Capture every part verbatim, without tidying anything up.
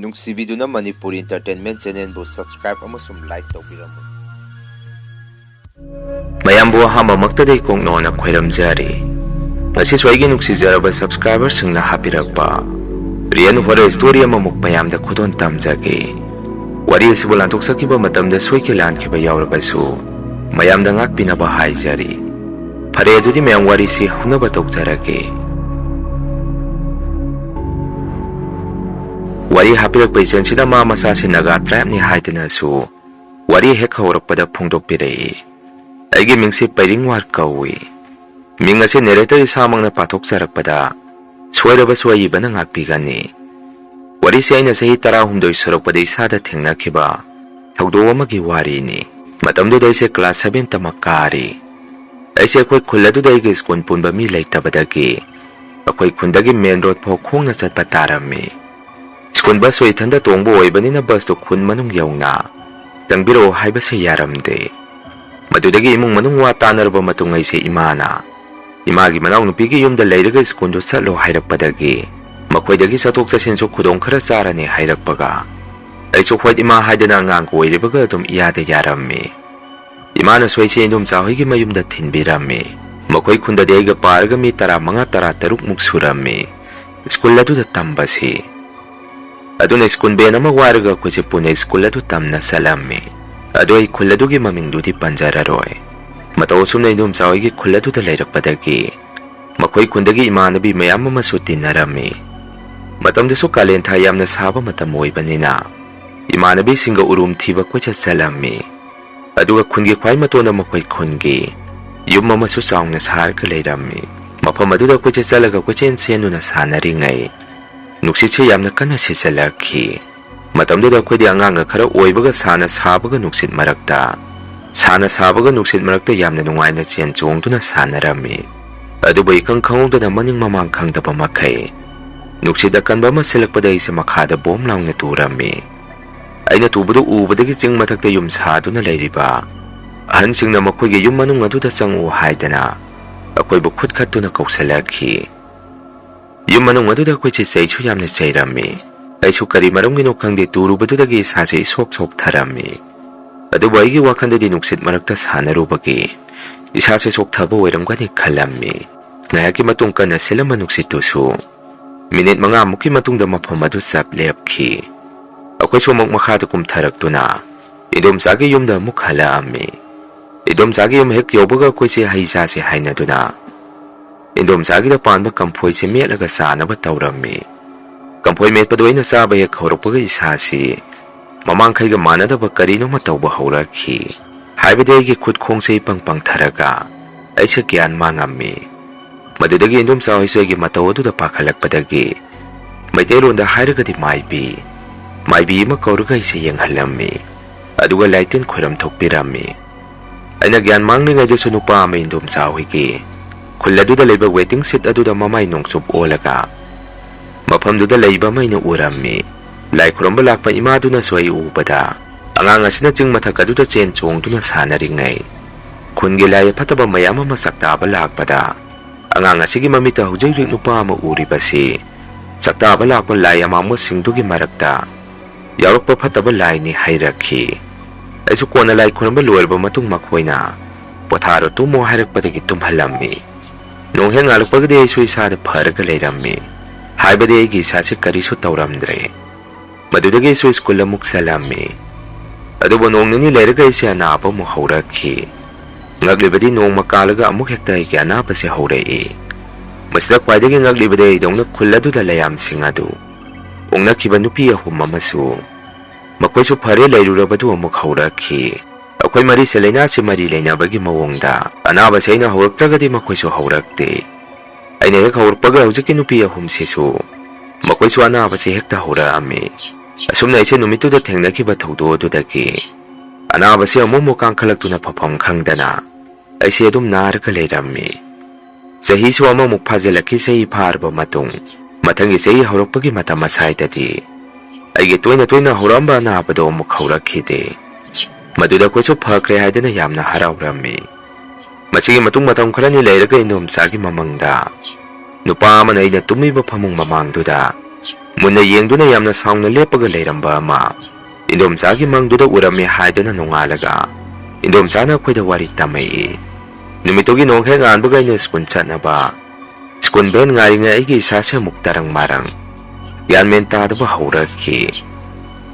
ꯅꯨꯡꯁꯤꯕꯤꯗꯨꯅ Manipur Entertainment Channelꯕꯨ subscribe ꯑꯃꯁꯨꯡ like ꯇꯧꯕꯤꯔꯝꯃꯨ꯫ ꯃꯌꯥꯝꯕꯨ ꯑꯍꯥꯟꯕꯃꯛꯇꯗ ꯏꯀꯣꯛꯅꯣꯅ ꯈꯣꯏꯔꯝꯖꯔꯤ꯫ ꯉꯁꯤꯁꯨ ꯑꯩꯒꯤ ꯅꯨꯡꯁꯤꯖꯔꯕ subscriberꯁꯤꯡꯅ ꯍꯥꯞꯄꯤꯔꯛꯄ Real Horror Story ꯑꯃꯃꯨꯛ ꯃꯌꯥꯝꯗ ꯈꯨꯗꯣꯜ ꯇꯝꯖꯒꯦ꯫ ꯋꯥꯔꯤ ꯑꯁꯤꯕꯨ ꯂꯥꯟꯊꯣꯛꯆꯈꯤꯕ ꯃꯇꯝꯗ ꯁꯣꯏꯈꯤ ꯂꯥꯟꯈꯤꯕ ꯌꯥꯎꯔꯕꯁꯨ ꯃꯌꯥꯝꯗ ꯉꯥꯛꯄꯤꯅꯕ ꯍꯥꯏꯖꯔꯤ꯫ ꯐꯔꯦ, ꯑꯗꯨꯗꯤ ꯃꯌꯥꯝ ꯋꯥꯔꯤꯁꯤ ꯍꯧꯅꯕ ꯇꯧꯖꯔꯒꯦ꯫ ꯋꯥꯔꯤ ꯍꯥꯞꯄꯤꯔꯛꯄ ꯏꯆꯟꯁꯤꯅ ꯃꯥ ꯃꯁꯥꯁꯤ ꯅꯥꯒꯥ tribeꯅꯤ ꯍꯥꯏꯗꯨꯅꯁꯨ ꯋꯥꯔꯤ ꯍꯦꯛ ꯍꯧꯔꯛꯄꯗ ꯐꯣꯡꯗꯣꯛꯄꯤꯔꯛꯏ꯫ ꯑꯩꯒꯤ ꯃꯤꯡꯁꯤ ꯄꯩꯔꯤꯡꯋꯥꯔ ꯀꯧꯏ꯫ ꯃꯤꯡ ꯑꯁꯤ narrator ꯏꯁꯥꯃꯛꯅ ꯄꯥꯊꯣꯛꯆꯔꯛꯄꯗ ꯁꯣꯏꯔꯕꯁꯨ ꯑꯏꯕꯅ ꯉꯥꯛꯄꯤꯒꯅꯤ꯫ ꯋꯥꯔꯤꯁꯤ ꯑꯩꯅ ꯆꯍꯤ ꯇꯔꯥꯍꯨꯝꯗꯣꯏ ꯁꯨꯔꯛꯄꯗ ꯏꯁꯥꯗ ꯊꯦꯡꯅꯈꯤꯕ ꯊꯧꯗꯣꯛ ꯑꯃꯒꯤ ꯋꯥꯔꯤꯅꯤ꯫ ꯃꯇꯝꯗꯨꯗ ꯑꯩꯁꯦ class seven ꯇꯃꯛ ꯀꯥꯔꯤ꯫ ꯑꯩꯁꯦ ꯑꯩꯈꯣꯏ ꯈꯨꯜ ꯑꯗꯨꯗ ꯑꯩꯒꯤ ꯁ꯭ꯀꯨꯜ ꯄꯨꯟꯕ ꯃꯤ ꯂꯩꯇꯕꯗꯒꯤ ꯑꯩꯈꯣꯏ ꯈꯨꯟꯗꯒꯤ main road ꯐꯥꯎ ꯈꯣꯡꯅ ꯆꯠꯄ ꯇꯥꯔꯝꯃꯤ꯫ ꯁ꯭ꯀꯨꯜ ꯕꯁꯁꯨ ꯏꯊꯟꯇ ꯇꯣꯡꯕ ꯑꯣꯏꯕꯅꯤꯅ ꯕꯁꯇꯨ ꯈꯨꯟ ꯃꯅꯨꯡ ꯌꯧꯅ ꯆꯪꯕꯤꯔꯛꯑꯣ ꯍꯥꯏꯕꯁꯨ ꯌꯥꯔꯝꯗꯦ꯫ ꯃꯗꯨꯗꯒꯤ ꯏꯃꯨꯡ ꯃꯅꯨꯡ ꯋꯥ ꯇꯥꯅꯔꯕ ꯃꯇꯨꯡ ꯑꯩꯁꯦ ꯏꯃꯥꯅ ꯏꯃꯥꯒꯤ ꯃꯅꯥꯎꯅꯨꯄꯤꯒꯤ ꯌꯨꯝꯗ ꯂꯩꯔꯒ ꯁ꯭ꯀꯨꯜꯗꯨ ꯆꯠꯂꯣ ꯍꯥꯏꯔꯛꯄꯗꯒꯤ ꯃꯈꯣꯏꯗꯒꯤ ꯆꯠꯊꯣꯛ ꯆꯠꯁꯤꯟꯁꯨ ꯈꯨꯗꯣꯡ ꯈꯔ ꯆꯥꯔꯅꯤ ꯍꯥꯏꯔꯛꯄꯒ ꯑꯩꯁꯨ ꯍꯣꯏ ꯏꯃꯥ ꯍꯥꯏꯗꯅ ꯑꯉꯥꯡꯒ ꯑꯣꯏꯔꯤꯕꯒ ꯑꯗꯨꯝ ꯏꯌꯥꯗ ꯌꯥꯔꯝꯃꯤ꯫ ꯏꯃꯥꯅꯁꯨ ꯑꯩꯁꯦ ꯏꯟꯗꯣꯝꯆꯥ ꯍꯣꯏꯒꯤ ꯃꯌꯨꯝꯗ ꯊꯤꯟꯕꯤꯔꯝꯃꯤ꯫ ꯃꯈꯣꯏ ꯈꯨꯟꯗꯗꯤ ꯑꯩꯒ ꯄꯥꯔꯒ ꯃꯤ ꯇꯔꯥꯃꯉꯥ ꯇꯔꯥꯇꯔꯨꯛ ꯃꯨꯛ ꯁꯨꯔꯝꯃꯤ ꯁ꯭ꯀꯨꯜ ꯑꯗꯨꯗ ꯇꯝꯕꯁꯤ꯫ ꯑꯗꯨꯅ ꯁ꯭ꯀꯨꯜ van ꯑꯃ ꯋꯥꯏꯔꯒ ꯑꯩꯈꯣꯏꯁꯦ ꯄꯨꯟꯅ ꯁ꯭ꯀꯨꯜ ꯑꯗꯨ ꯇꯝꯅ ꯆꯠꯂꯝꯃꯤ꯫ ꯑꯗꯣ ꯑꯩ ꯈꯨꯜ ꯑꯗꯨꯒꯤ ꯃꯃꯤꯡꯗꯨꯗꯤ ꯄꯟꯖꯔꯔꯣꯏ꯫ ꯃꯇꯧ ꯑꯁꯨꯝꯅ ꯏꯟꯗꯣꯝꯆꯥ ꯍꯣꯏꯒꯤ ꯈꯨꯜ ꯑꯗꯨꯗ ꯂꯩꯔꯛꯄꯗꯒꯤ ꯃꯈꯣꯏ ꯈꯨꯟꯗꯒꯤ ꯏꯃꯥꯟꯅꯕꯤ ꯃꯌꯥꯝ ꯑꯃꯁꯨ ꯇꯤꯟꯅꯔꯝꯃꯤ꯫ ꯃꯇꯝꯗꯨꯁꯨ ꯀꯥꯂꯦꯟ ꯊꯥ ꯌꯥꯝꯅ ꯁꯥꯕ ꯃꯇꯝ ꯑꯣꯏꯕꯅꯤꯅ ꯏꯃꯥꯟꯅꯕꯤꯁꯤꯡꯒ ꯎꯔꯨꯝ ꯊꯤꯕ ꯀꯣꯏꯆꯠ ꯆꯠꯂꯝꯃꯤ꯫ ꯑꯗꯨꯒ ꯈꯨꯟꯒꯤ ꯈ꯭ꯋꯥꯏ ꯃꯇꯣꯟꯗ ꯃꯈꯣꯏ ꯈꯨꯟꯒꯤ ꯌꯨꯝ ꯑꯃꯁꯨ ꯆꯥꯎꯅ ꯁꯥꯔꯒ ꯂꯩꯔꯝꯃꯤ꯫ ꯃꯐꯝ ꯑꯗꯨꯗ ꯑꯩꯈꯣꯏꯁꯦ ꯆꯠꯂꯒ ꯀꯣꯏꯆꯦꯟ ꯆꯦꯟꯗꯨꯅ ꯁꯥꯟꯅꯔꯤꯉꯩ ꯅꯨꯡꯁꯤꯠꯁꯦ ꯌꯥꯝꯅ ꯀꯟꯅ ꯁꯤꯠꯆꯜꯂꯛꯈꯤ꯫ ꯃꯇꯝꯗꯨꯗ ꯑꯩꯈꯣꯏꯗꯤ ꯑꯉꯥꯡꯒ ꯈꯔ ꯑꯣꯏꯕꯒ ꯁꯥꯅ ꯁꯥꯕꯒ ꯅꯨꯡꯁꯤꯠ ꯃꯔꯛꯇ, ꯁꯥꯅ ꯁꯥꯕꯒ ꯅꯨꯡꯁꯤꯠ ꯃꯔꯛꯇ ꯌꯥꯝꯅ ꯅꯨꯡꯉꯥꯏꯅ ꯆꯦꯟ ꯆꯣꯡꯗꯨꯅ ꯁꯥꯟꯅꯔꯝꯃꯤ꯫ ꯑꯗꯨꯕꯨ ꯏꯈꯪ ꯈꯪꯍꯧꯗꯅ ꯃꯅꯤꯡ ꯃꯃꯥꯡ ꯈꯪꯗꯕ ꯃꯈꯩ ꯅꯨꯡꯁꯤꯠ ꯑꯀꯟꯕ ꯑꯃ ꯁꯤꯜꯂꯛꯄꯗ ꯑꯩꯁꯦ ꯃꯈꯥꯗ ꯕꯣꯝ ꯂꯥꯎꯅ ꯇꯨꯔꯝꯃꯤ꯫ ꯑꯩꯅ ꯇꯨꯕꯗꯨ ꯎꯕꯗꯒꯤ ꯆꯤꯡ ꯃꯊꯛꯇ ꯌꯨꯝ ꯁꯥꯗꯨꯅ ꯂꯩꯔꯤꯕ ꯑꯍꯟꯁꯤꯡꯅ ꯃꯈꯣꯏꯒꯤ ꯌꯨꯝ ꯃꯅꯨꯡ ꯑꯗꯨꯗ ꯆꯪꯉꯛꯎ ꯍꯥꯏꯗꯅ ꯑꯩꯈꯣꯏꯕꯨ ꯈꯨꯠ ꯈꯠꯇꯨꯅ ꯀꯧꯁꯜꯂꯛꯈꯤ꯫ ꯌꯨꯝ ꯃꯅꯨꯡ ꯑꯗꯨꯗ ꯑꯩꯈꯣꯏꯁꯦ ꯆꯩꯁꯨ ꯌꯥꯝꯅ ꯆꯩꯔꯝꯃꯤ꯫ ꯑꯩꯁꯨ ꯀꯔꯤ ꯃꯔꯝꯒꯤꯅꯣ ꯈꯪꯗꯦ, ꯇꯨꯔꯨꯕꯗꯨꯗꯒꯤ ꯏꯁꯥꯁꯦ ꯏꯁꯣꯛ ꯁꯣꯛꯊꯔꯝꯃꯤ꯫ ꯑꯗꯨꯕꯨ ꯑꯩꯒꯤ ꯋꯥꯈꯜꯗꯗꯤ ꯅꯨꯡꯁꯤꯠ ꯃꯔꯛꯇ ꯁꯥꯟꯅꯔꯨꯕꯒꯤ ꯏꯁꯥꯁꯦ ꯁꯣꯛꯊꯕ ꯑꯣꯏꯔꯝꯒꯅꯤ ꯈꯜꯂꯝꯃꯤ꯫ ꯉꯥꯏꯍꯥꯛꯀꯤ ꯃꯇꯨꯡ ꯀꯟꯅ ꯁꯤꯜꯂꯝꯕ ꯅꯨꯡꯁꯤꯠꯇꯨꯁꯨ ꯃꯤꯅꯤꯠ ꯃꯉꯥꯃꯨꯛꯀꯤ ꯃꯇꯨꯡꯗ ꯃꯐꯝ ꯑꯗꯨ ꯆꯞ ꯂꯦꯞꯈꯤ꯫ ꯑꯩꯈꯣꯏꯁꯨ ꯑꯃꯨꯛ ꯃꯈꯥꯗ ꯀꯨꯝꯊꯔꯛꯇꯨꯅ ꯏꯟꯗꯣꯝꯆꯥꯒꯤ ꯌꯨꯝꯗ ꯑꯃꯨꯛ ꯍꯜꯂꯛꯑꯝꯃꯤ꯫ ꯏꯟꯗꯣꯝꯆꯥꯒꯤ ꯌꯨꯝ ꯍꯦꯛ ꯌꯧꯕꯒ ꯑꯩꯈꯣꯏꯁꯦ ꯍꯩ ꯆꯥꯁꯦ ꯍꯥꯏꯅꯗꯨꯅ ꯏꯟꯗꯣꯝꯆꯥꯒꯤꯗ ꯄꯥꯟꯕ ꯀꯝꯐꯣꯏꯁꯦ ꯃꯦꯠꯂꯒ ꯆꯥꯅꯕ ꯇꯧꯔꯝꯃꯤ꯫ ꯀꯝꯐꯣꯏ ꯃꯦꯠꯄꯗꯣ ꯑꯩꯅ ꯆꯥꯕ ꯍꯦꯛ ꯍꯧꯔꯛꯄꯒ ꯏꯁꯥꯁꯤ ꯃꯃꯥꯡꯈꯩꯒ ꯃꯥꯟꯅꯗꯕ ꯀꯔꯤꯅꯣꯃ ꯇꯧꯕ ꯍꯧꯔꯛꯈꯤ꯫ ꯍꯥꯏꯕꯗꯤ ꯑꯩꯒꯤ ꯈꯨꯠ ꯈꯣꯡꯁꯦ ꯏꯄꯪ ꯄꯪꯊꯔꯒ ꯑꯩꯁꯦ ꯒ꯭ꯌꯥꯟ ꯃꯥꯡꯉꯝꯃꯤ꯫ ꯃꯗꯨꯗꯒꯤ ꯏꯟꯗꯣꯝꯆꯥ ꯍꯣꯏꯁꯨ ꯑꯩꯒꯤ ꯃꯇꯧ ꯑꯗꯨꯗ ꯄꯥꯈꯠꯂꯛꯄꯗꯒꯤ ꯃꯩꯇꯩꯂꯣꯟꯗ ꯍꯥꯏꯔꯒꯗꯤ ꯃꯥꯏꯕꯤ, ꯃꯥꯏꯕꯤ ꯑꯃ ꯀꯧꯔꯒ ꯑꯩꯁꯦ ꯌꯦꯡꯍꯜꯂꯝꯃꯤ꯫ ꯑꯗꯨꯒ ꯂꯥꯏꯇꯤꯟ ꯈꯣꯏꯔꯝ ꯊꯣꯛꯄꯤꯔꯝꯃꯤ꯫ ꯑꯩꯅ ꯒ꯭ꯌꯥꯟ ꯃꯥꯡꯂꯤꯉꯩꯗꯁꯨ ꯅꯨꯄꯥ ꯑꯃ ꯏꯟꯗꯣꯝꯆꯥ ꯍꯣꯏꯒꯤ ꯈꯨꯜ ꯑꯗꯨꯗ ꯂꯩꯕ waiting shed ꯑꯗꯨꯗ ꯃꯃꯥꯏ ꯅꯣꯡꯆꯨꯞ ꯑꯣꯜꯂꯒ ꯃꯐꯝꯗꯨꯗ ꯂꯩꯕ ꯑꯃ ꯑꯩꯅ ꯎꯔꯝꯃꯤ꯫ ꯂꯥꯏ ꯈꯨꯔꯨꯝꯕ ꯂꯥꯛꯄ ꯏꯃꯥꯗꯨꯅꯁꯨ ꯑꯩ ꯎꯕꯗ, ꯑꯉꯥꯡ ꯑꯁꯤꯅ ꯆꯤꯡ ꯃꯊꯛ ꯑꯗꯨꯗ ꯆꯦꯟ ꯆꯣꯡꯗꯨꯅ ꯁꯥꯟꯅꯔꯤꯉꯩ, ꯈꯨꯟꯒꯤ ꯂꯥꯏ ꯑꯐꯠꯇꯕ ꯃꯌꯥꯝ ꯑꯃ ꯆꯥꯛꯇꯥꯕ ꯂꯥꯛꯄꯗ, ꯑꯉꯥꯡ ꯑꯁꯤꯒꯤ ꯃꯃꯤꯠꯇ ꯍꯧꯖꯤꯛ ꯍꯧꯖꯤꯛ ꯅꯨꯄꯥ ꯑꯃ ꯎꯔꯤꯕꯁꯤ ꯆꯥꯛꯇꯥꯕ ꯂꯥꯛꯄ ꯂꯥꯏ ꯑꯃꯥꯡꯕꯁꯤꯡꯗꯨꯒꯤ ꯃꯔꯛꯇ ꯌꯥꯎꯔꯛꯄ ꯐꯠꯇꯕ ꯂꯥꯏꯅꯤ ꯍꯥꯏꯔꯛꯈꯤ꯫ ꯑꯩꯁꯨ ꯀꯣꯟꯅ ꯂꯥꯏ ꯈꯨꯔꯨꯝꯕ ꯂꯣꯏꯔꯕ ꯃꯇꯨꯡ ꯃꯈꯣꯏꯅ "ꯄꯣꯊꯥꯔꯣ, ꯇꯨꯝꯃꯣ" ꯍꯥꯏꯔꯛꯄꯗꯒꯤ ꯇꯨꯝꯍꯜꯂꯝꯃꯤ꯫ ꯅꯣꯡ ꯍꯦꯛ ꯉꯥꯜꯂꯛꯄꯒꯗꯤ ꯑꯩꯁꯨ ꯏꯁꯥꯗ ꯐꯔꯒ ꯂꯩꯔꯝꯃꯤ꯫ ꯍꯥꯏꯕꯗꯤ ꯑꯩꯒꯤ ꯏꯁꯥꯁꯦ ꯀꯔꯤꯁꯨ ꯇꯧꯔꯝꯗ꯭ꯔꯦ꯫ ꯃꯗꯨꯗꯒꯤ ꯑꯩꯁꯨ ꯁ꯭ꯀꯨꯜ ꯑꯃꯨꯛ ꯆꯠꯂꯝꯃꯤ꯫ ꯑꯗꯨꯕꯨ ꯅꯣꯡ ꯅꯤꯅꯤ ꯂꯩꯔꯒ ꯑꯩꯁꯦ ꯑꯅꯥꯕ ꯑꯃꯨꯛ ꯍꯧꯔꯛꯈꯤ꯫ ꯉꯛꯂꯤꯕꯗꯤ ꯅꯣꯡꯃ ꯀꯥꯜꯂꯒ ꯑꯃꯨꯛ ꯍꯦꯛꯇ ꯑꯩꯒꯤ ꯑꯅꯥꯕꯁꯦ ꯍꯧꯔꯛꯏ꯫ ꯃꯁꯤꯗ ꯈ꯭ꯋꯥꯏꯗꯒꯤ ꯉꯛꯂꯤꯕꯗꯤ ꯑꯩꯗꯧꯅ ꯈꯨꯜ ꯑꯗꯨꯗ ꯂꯩꯌꯥꯝꯁꯤꯡ ꯑꯗꯨ ꯑꯣꯛꯅꯈꯤꯕ ꯅꯨꯄꯤ ꯑꯍꯨꯝ ꯑꯃꯁꯨ ꯃꯈꯣꯏꯁꯨ ꯐꯔꯦ ꯂꯩꯔꯨꯔꯕꯗꯨ ꯑꯃꯨꯛ ꯍꯧꯔꯛꯈꯤ꯫ ꯑꯩꯈꯣꯏ ꯃꯔꯤꯁꯦ ꯂꯥꯏꯅꯥꯁꯤ ꯃꯔꯤ ꯂꯩꯅꯕꯒꯤ ꯃꯑꯣꯡꯗ ꯑꯅꯥꯕꯁꯦ ꯑꯩꯅ ꯍꯧꯔꯛꯇ꯭ꯔꯒꯗꯤ ꯃꯈꯣꯏꯁꯨ ꯍꯧꯔꯛꯇꯦ꯫ ꯑꯩꯅ ꯍꯦꯛ ꯍꯧꯔꯛꯄꯒ ꯍꯧꯖꯤꯛꯀꯤ ꯅꯨꯄꯤ ꯑꯍꯨꯝꯁꯤꯁꯨ ꯃꯈꯣꯏꯁꯨ ꯑꯅꯥꯕꯁꯤ ꯍꯦꯛꯇ ꯍꯧꯔꯛꯑꯝꯃꯤ꯫ ꯑꯁꯨꯝꯅ ꯑꯩꯁꯦ ꯅꯨꯃꯤꯠꯇꯨꯗ ꯊꯦꯡꯅꯈꯤꯕ ꯊꯧꯗꯣꯛ ꯑꯗꯨꯗꯒꯤ ꯑꯅꯥꯕꯁꯤ ꯑꯃꯨꯛ ꯑꯃꯨꯛ ꯀꯥꯡꯈꯠꯂꯛꯇꯨꯅ ꯐꯐꯝ ꯈꯪꯗꯅ ꯑꯩꯁꯦ ꯑꯗꯨꯝ ꯅꯥꯔꯒ ꯂꯩꯔꯝꯃꯤ꯫ ꯆꯍꯤꯁꯨ ꯑꯃꯃꯨꯛ ꯐꯥꯖꯤꯜꯂꯛꯈꯤ꯫ ꯆꯍꯤ ꯐꯥꯔꯕ ꯃꯇꯨꯡ, ꯃꯊꯪꯒꯤ ꯆꯍꯤ ꯍꯧꯔꯛꯄꯒꯤ ꯃꯇꯝ ꯑꯁꯥꯏꯗꯗꯤ ꯑꯩꯒꯤ ꯇꯣꯏꯅ ꯇꯣꯏꯅ ꯍꯧꯔꯛꯑꯝꯕ ꯑꯅꯥꯕꯗꯣ ꯑꯃꯨꯛ ꯍꯧꯔꯛꯈꯤꯗꯦ꯫ ꯃꯗꯨꯗ ꯑꯩꯈꯣꯏꯁꯨ ꯐꯈ꯭ꯔꯦ ꯍꯥꯏꯗꯅ ꯌꯥꯝꯅ ꯍꯔꯥꯎꯔꯝꯃꯤ꯫ ꯃꯁꯤꯒꯤ ꯃꯇꯨꯡ ꯃꯇꯝ ꯈꯔꯅꯤ ꯂꯩꯔꯒ ꯏꯟꯗꯣꯝꯆꯥꯒꯤ ꯃꯃꯪꯗ ꯅꯨꯄꯥ ꯑꯃꯅ ꯑꯩꯅ ꯇꯨꯝꯃꯤꯕ ꯐꯃꯨꯡ ꯃꯃꯥꯡꯗꯨꯗ ꯃꯨꯟꯅ ꯌꯦꯡꯗꯨꯅ ꯌꯥꯝꯅ ꯁꯥꯎꯅ ꯂꯦꯞꯄꯒ ꯂꯩꯔꯝꯕ ꯑꯃ ꯏꯟꯗꯣꯝꯆꯥꯒꯤ ꯃꯪꯗꯨꯗ ꯎꯔꯝꯃꯤ ꯍꯥꯏꯗꯅ ꯅꯣꯡꯉꯥꯜꯂꯒ ꯏꯟꯗꯣꯝꯆꯥꯅ ꯑꯩꯈꯣꯏꯗ ꯋꯥꯔꯤ ꯇꯝꯃꯛꯏ꯫ ꯅꯨꯃꯤꯠꯇꯨꯒꯤ ꯅꯣꯡ ꯍꯦꯛ ꯉꯥꯟꯕꯒ ꯑꯩꯅ ꯁ꯭ꯀꯨꯜ ꯆꯠꯅꯕ ꯁ꯭ꯀꯨꯜ ꯚꯦꯟ ꯉꯥꯏꯔꯤꯉꯩ ꯑꯩꯒꯤ ꯏꯁꯥꯁꯦ ꯑꯃꯨꯛ ꯇꯔꯪ ꯃꯔꯪ, ꯒ꯭ꯌꯥꯟ ꯃꯦꯟ ꯇꯥꯗꯕ ꯍꯧꯔꯛꯈꯤ꯫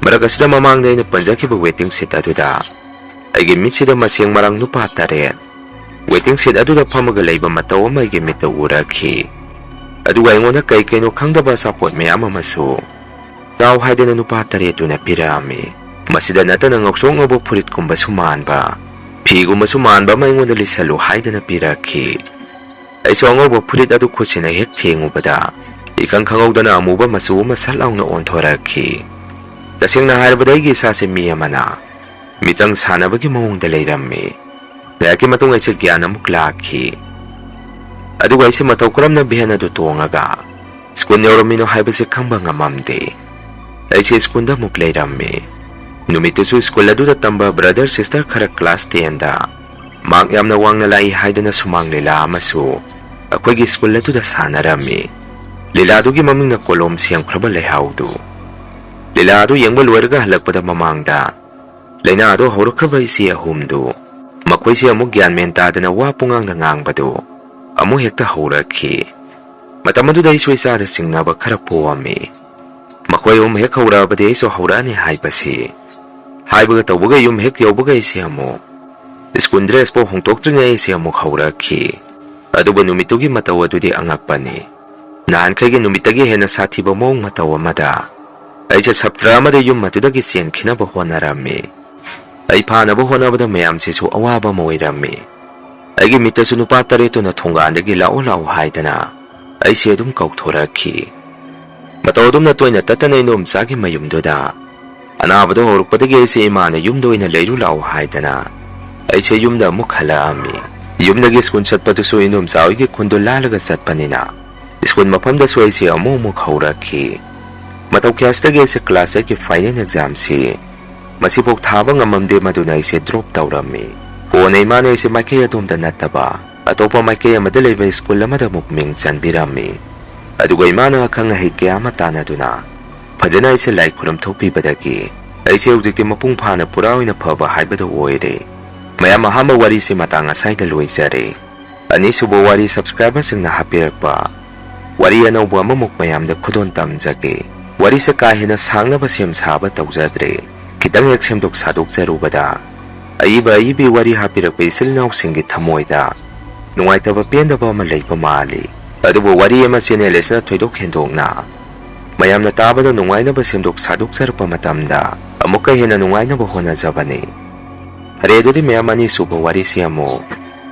ꯃꯔꯛ ꯑꯁꯤꯗ ꯃꯃꯥꯡꯗ ꯑꯩꯅ ꯄꯟꯖꯈꯤꯕ ꯋꯦꯇꯤꯡ ꯁꯤꯠ ꯑꯗꯨꯗ ꯑꯩꯒꯤ ꯃꯤꯠꯁꯤꯗ ꯃꯁꯦꯡ ꯃꯔꯥꯡ ꯅꯨꯄꯥ ꯇꯔꯦꯠ ꯋꯦꯇꯤꯡ ꯁꯤꯠ ꯑꯗꯨꯗ ꯐꯝꯃꯒ ꯂꯩꯕ ꯃꯇꯧ ꯑꯃ ꯑꯩꯒꯤ ꯃꯤꯠꯇ ꯎꯔꯛꯈꯤ꯫ ꯑꯗꯨꯒ ꯑꯩꯉꯣꯟꯗ ꯀꯩ ꯀꯩꯅꯣ ꯈꯪꯗꯕ ꯑꯆꯥꯄꯣꯠ ꯃꯌꯥꯝ ꯑꯃꯁꯨ ꯆꯥꯎ ꯍꯥꯏꯗꯅ ꯅꯨꯄꯥ ꯇꯔꯦꯠꯇꯨꯅ ꯄꯤꯔꯛꯑꯝꯃꯤ꯫ ꯃꯁꯤꯗ ꯅꯠꯇꯅ ꯉꯧꯁꯣꯛ ꯉꯧꯕ ꯐꯨꯔꯤꯠꯀꯨꯝꯕꯁꯨ ꯃꯥꯟꯕ, ꯐꯤꯒꯨꯝꯕꯁꯨ ꯃꯥꯟꯕ ꯑꯃ ꯑꯩꯉꯣꯟꯗ ꯂꯤꯠꯁꯜꯂꯨ ꯍꯥꯏꯗꯅ ꯄꯤꯔꯛꯈꯤ꯫ ꯑꯩꯁꯨ ꯑꯉꯧꯕ ꯐꯨꯔꯤꯠ ꯑꯗꯨ ꯈꯨꯠꯁꯤꯅ ꯍꯦꯛ ꯊꯦꯡꯉꯨꯕꯗ ꯏꯈꯪ ꯈꯪꯍꯧꯗꯅ ꯑꯃꯨꯕ ꯃꯆꯨ ꯑꯃ ꯁꯠ ꯂꯥꯎꯅ ꯑꯣꯟꯊꯣꯔꯛꯈꯤ꯫ ꯇꯁꯦꯡꯅ ꯍꯥꯏꯔꯕꯗ ꯑꯩꯒꯤ ꯏꯁꯥꯁꯦ ꯃꯤ ꯑꯃꯅ ꯃꯤꯇꯪ ꯁꯥꯟꯅꯕꯒꯤ ꯃꯑꯣꯡꯗ ꯂꯩꯔꯝꯃꯤ꯫ ꯉꯥꯏꯍꯥꯛꯀꯤ ꯃꯇꯨꯡ ꯑꯩꯁꯦ ꯒ꯭ꯌꯥꯟ ꯑꯃꯨꯛ ꯂꯥꯛꯈꯤ꯫ ꯑꯗꯨꯒ ꯑꯩꯁꯦ ꯃꯇꯧ ꯀꯔꯝꯅ ꯚꯦꯟ ꯑꯗꯨ ꯇꯣꯡꯉꯒ ꯁ꯭ꯀꯨꯜ ꯌꯧꯔꯝꯃꯤꯅꯣ ꯍꯥꯏꯕꯁꯦ ꯈꯪꯕ ꯉꯝꯃꯝꯗꯦ꯫ ꯑꯩꯁꯦ ꯁ꯭ꯀꯨꯜꯗ ꯑꯃꯨꯛ ꯂꯩꯔꯝꯃꯤ꯫ ꯅꯨꯃꯤꯠꯇꯨꯁꯨ ꯁ꯭ꯀꯨꯜ ꯑꯗꯨꯗ ꯇꯝꯕ ꯕ꯭ꯔꯗꯔ ꯁꯤꯁꯇꯔ ꯈꯔ ꯀ꯭ꯂꯥꯁ ꯇꯦꯟꯗ ꯃꯥꯔꯛ ꯌꯥꯝꯅ ꯋꯥꯡꯅ ꯂꯥꯛꯏ ꯍꯥꯏꯗꯅ ꯁꯨꯃꯥꯡ ꯂꯤꯂꯥ ꯑꯃꯁꯨ ꯑꯩꯈꯣꯏꯒꯤ ꯁ꯭ꯀꯨꯜ ꯑꯗꯨꯗ ꯁꯥꯟꯅꯔꯝꯃꯤ꯫ ꯂꯤꯂꯥꯗꯨꯒꯤ ꯃꯃꯤꯡꯅ ꯀꯣꯂꯣꯝ ꯁꯦꯝꯈ꯭ꯔꯕ ꯂꯩꯍꯥꯎꯗꯨ꯫ ꯂꯤꯂꯥ ꯑꯗꯨ ꯌꯦꯡꯕ ꯂꯣꯏꯔꯒ ꯍꯜꯂꯛꯄꯗ ꯃꯃꯥꯡꯗ ꯂꯥꯏꯅꯥ ꯑꯗꯨ ꯍꯧꯔꯛꯈ꯭ꯔꯕ ꯏꯆꯦ ꯑꯍꯨꯝꯗꯨ, ꯃꯈꯣꯏꯁꯦ ꯑꯃꯨꯛ ꯒ꯭ꯌꯥꯟ ꯃꯦꯟ ꯇꯥꯗꯅ ꯋꯥ ꯄꯨꯡꯉꯥꯡꯗ ꯉꯥꯡꯕꯗꯨ ꯑꯃꯨꯛ ꯍꯦꯛꯇ ꯍꯧꯔꯛꯈꯤ꯫ ꯃꯇꯝ ꯑꯗꯨꯗ ꯑꯩꯁꯨ ꯏꯆꯥꯗ ꯆꯤꯡꯅꯕ ꯈꯔ ꯄꯣꯛꯑꯝꯃꯤ꯫ ꯃꯈꯣꯏ ꯑꯍꯨꯝ ꯍꯦꯛ ꯍꯧꯔꯛꯑꯕꯗꯤ ꯑꯩꯁꯨ ꯍꯧꯔꯛꯑꯅꯤ ꯍꯥꯏꯕꯁꯤ꯫ ꯍꯥꯏꯕꯒ ꯇꯧꯕꯒ ꯌꯨꯝ ꯍꯦꯛ ꯌꯧꯕꯒ ꯑꯩꯁꯦ ꯑꯃꯨꯛ ꯁ꯭ꯀꯨꯜ ꯗ꯭ꯔꯦꯁ ꯐꯥꯎ ꯍꯣꯡꯗꯣꯛꯇ꯭ꯔꯤꯉꯩ ꯑꯩꯁꯦ ꯑꯃꯨꯛ ꯍꯧꯔꯛꯈꯤ꯫ ꯑꯗꯨꯕꯨ ꯅꯨꯃꯤꯠꯇꯨꯒꯤ ꯃꯇꯧ ꯑꯗꯨꯗꯤ ꯑꯉꯛꯄꯅꯤ꯫ ꯅꯍꯥꯟꯈꯩꯒꯤ ꯅꯨꯃꯤꯠꯇꯒꯤ ꯍꯦꯟꯅ ꯁꯥꯊꯤꯕ ꯃꯑꯣꯡ ꯃꯇꯧ ꯑꯃꯗ ꯑꯩꯁꯦ ꯁꯞꯇ꯭ꯔ ꯑꯃꯗ ꯌꯨꯝ ꯑꯗꯨꯗꯒꯤ ꯆꯦꯟꯈꯤꯅꯕ ꯍꯣꯠꯅꯔꯝꯃꯤ꯫ ꯑꯩ ꯐꯥꯅꯕ ꯍꯣꯠꯅꯕꯗ ꯃꯌꯥꯝꯁꯤꯁꯨ ꯑꯋꯥꯕ ꯑꯃ ꯑꯣꯏꯔꯝꯃꯤ꯫ ꯑꯩꯒꯤ ꯃꯤꯠꯇꯁꯨ ꯅꯨꯄꯥ ꯇꯔꯦꯠꯇꯨꯅ ꯊꯣꯡꯒꯥꯟꯗꯒꯤ "ꯂꯥꯛꯑꯣ, ꯂꯥꯛꯑꯣ" ꯍꯥꯏꯗꯅ ꯑꯩꯁꯦ ꯑꯗꯨꯝ ꯀꯧꯊꯣꯔꯛꯈꯤ꯫ ꯃꯇꯧ ꯑꯗꯨꯝꯅ ꯇꯣꯏꯅ ꯇꯠꯇꯅ ꯏꯅꯣꯝꯆꯥꯒꯤ ꯃꯌꯨꯝꯗꯨꯗ ꯑꯅꯥꯕꯗꯣ ꯍꯧꯔꯛꯄꯗꯒꯤ ꯑꯩꯁꯦ ꯏꯃꯥꯅ "ꯌꯨꯝꯗ ꯑꯣꯏꯅ ꯂꯩꯔꯨ ꯂꯥꯛꯑꯣ" ꯍꯥꯏꯗꯅ ꯑꯩꯁꯦ ꯌꯨꯝꯗ ꯑꯃꯨꯛ ꯍꯜꯂꯛꯑꯝꯃꯤ꯫ ꯌꯨꯝꯗꯒꯤ ꯁ꯭ꯀꯨꯜ ꯆꯠꯄꯗꯨꯁꯨ ꯏꯅꯣꯝꯆꯥ ꯍꯣꯏꯒꯤ ꯈꯨꯟꯗꯣ ꯂꯥꯜꯂꯒ ꯆꯠꯄꯅꯤꯅ ꯁ꯭ꯀꯨꯜ ꯃꯐꯝꯗꯁꯨ ꯑꯩꯁꯦ ꯑꯃꯨꯛ ꯑꯃꯨꯛ ꯍꯧꯔꯛꯈꯤ꯫ ꯃꯇꯧ ꯀꯌꯥꯁꯤꯗꯒꯤ ꯑꯩꯁꯦ ꯀ꯭ꯂꯥꯁ ꯑꯩꯠꯀꯤ ꯐꯥꯏꯅꯦꯜ ꯑꯦꯛꯖꯥꯝꯁꯤ ꯃꯁꯤꯐꯥꯎ ꯊꯥꯕ ꯉꯝꯃꯝꯗꯦ, ꯃꯗꯨꯅ ꯑꯩꯁꯦ ꯗ꯭ꯔꯣꯞ ꯇꯧꯔꯝꯃꯤ꯫ ꯀꯣꯟꯅ ꯏꯃꯥꯅ ꯑꯩꯁꯦ ꯃꯥꯏꯀꯩ ꯑꯗꯣꯝꯗ ꯅꯠꯇꯕ ꯑꯇꯣꯞꯄ ꯃꯥꯏꯀꯩ ꯑꯃꯗ ꯂꯩꯕ ꯁ꯭ꯀꯨꯜ ꯑꯃꯗ ꯑꯃꯨꯛ ꯃꯤꯡ ꯆꯟꯕꯤꯔꯝꯃꯤ꯫ ꯑꯗꯨꯒ ꯏꯃꯥꯅ ꯑꯈꯪ ꯑꯍꯩ ꯀꯌꯥ ꯑꯃ ꯇꯥꯟꯅꯗꯨꯅ ꯐꯖꯅ ꯑꯩꯁꯦ ꯂꯥꯏ ꯈꯨꯔꯨꯝ ꯊꯣꯛꯄꯤꯕꯗꯒꯤ ꯑꯩꯁꯦ ꯍꯧꯖꯤꯛꯇꯤ ꯃꯄꯨꯡ ꯐꯥꯅ ꯄꯨꯔꯥ ꯑꯣꯏꯅ ꯐꯕ ꯍꯥꯏꯕꯗꯨ ꯑꯣꯏꯔꯦ꯫ ꯃꯌꯥꯝ, ꯑꯍꯥꯟꯕ ꯋꯥꯔꯤꯁꯤ ꯃꯇꯥꯡ ꯑꯁꯥꯏꯗ ꯂꯣꯏꯖꯔꯦ꯫ ꯑꯅꯤꯁꯨꯕ ꯋꯥꯔꯤ subscriberꯁꯤꯡꯅ ꯍꯥꯞꯄꯤꯔꯛꯄ ꯋꯥꯔꯤ ꯑꯅꯧꯕ ꯑꯃꯃꯨꯛ ꯃꯌꯥꯝꯗ ꯈꯨꯗꯣꯜ ꯇꯝꯖꯒꯦ꯫ ꯋꯥꯔꯤꯁꯦ ꯀꯥ ꯍꯦꯟꯅ ꯁꯥꯡꯅꯕ ꯁꯦꯝ ꯁꯥꯕ ꯇꯧꯖꯗ꯭ꯔꯦ꯫ ꯈꯤꯇꯪ ꯍꯦꯛ ꯁꯦꯝꯗꯣꯛ ꯁꯥꯗꯣꯛꯆꯔꯨꯕꯗ, ꯑꯏꯕ ꯑꯏꯕꯤ ꯋꯥꯔꯤ ꯍꯥꯞꯄꯤꯔꯛꯄ ꯏꯆꯤꯜ ꯏꯅꯥꯎꯁꯤꯡꯒꯤ ꯊꯃꯣꯏꯗ ꯅꯨꯡꯉꯥꯏꯇꯕ ꯄꯦꯟꯗꯕ ꯑꯃ ꯂꯩꯕ ꯃꯥꯜꯂꯤ꯫ ꯑꯗꯨꯕꯨ ꯋꯥꯔꯤ ꯑꯃ channel ꯑꯁꯤꯅ ꯊꯣꯏꯗꯣꯛ ꯍꯦꯟꯗꯣꯛꯅ ꯃꯌꯥꯝꯅ ꯇꯥꯕꯗ ꯅꯨꯡꯉꯥꯏꯅꯕ ꯁꯦꯝꯗꯣꯛ ꯁꯥꯗꯣꯛꯆꯔꯛꯄ ꯃꯇꯝꯗ ꯑꯃꯨꯛꯀ ꯍꯦꯟꯅ ꯅꯨꯡꯉꯥꯏꯅꯕ ꯍꯣꯠꯅꯖꯕꯅꯤ꯫ ꯐꯔꯦ, ꯑꯗꯨꯗꯤ ꯃꯌꯥꯝ, ꯑꯅꯤꯁꯨꯕ ꯋꯥꯔꯤꯁꯤ ꯑꯃꯨꯛ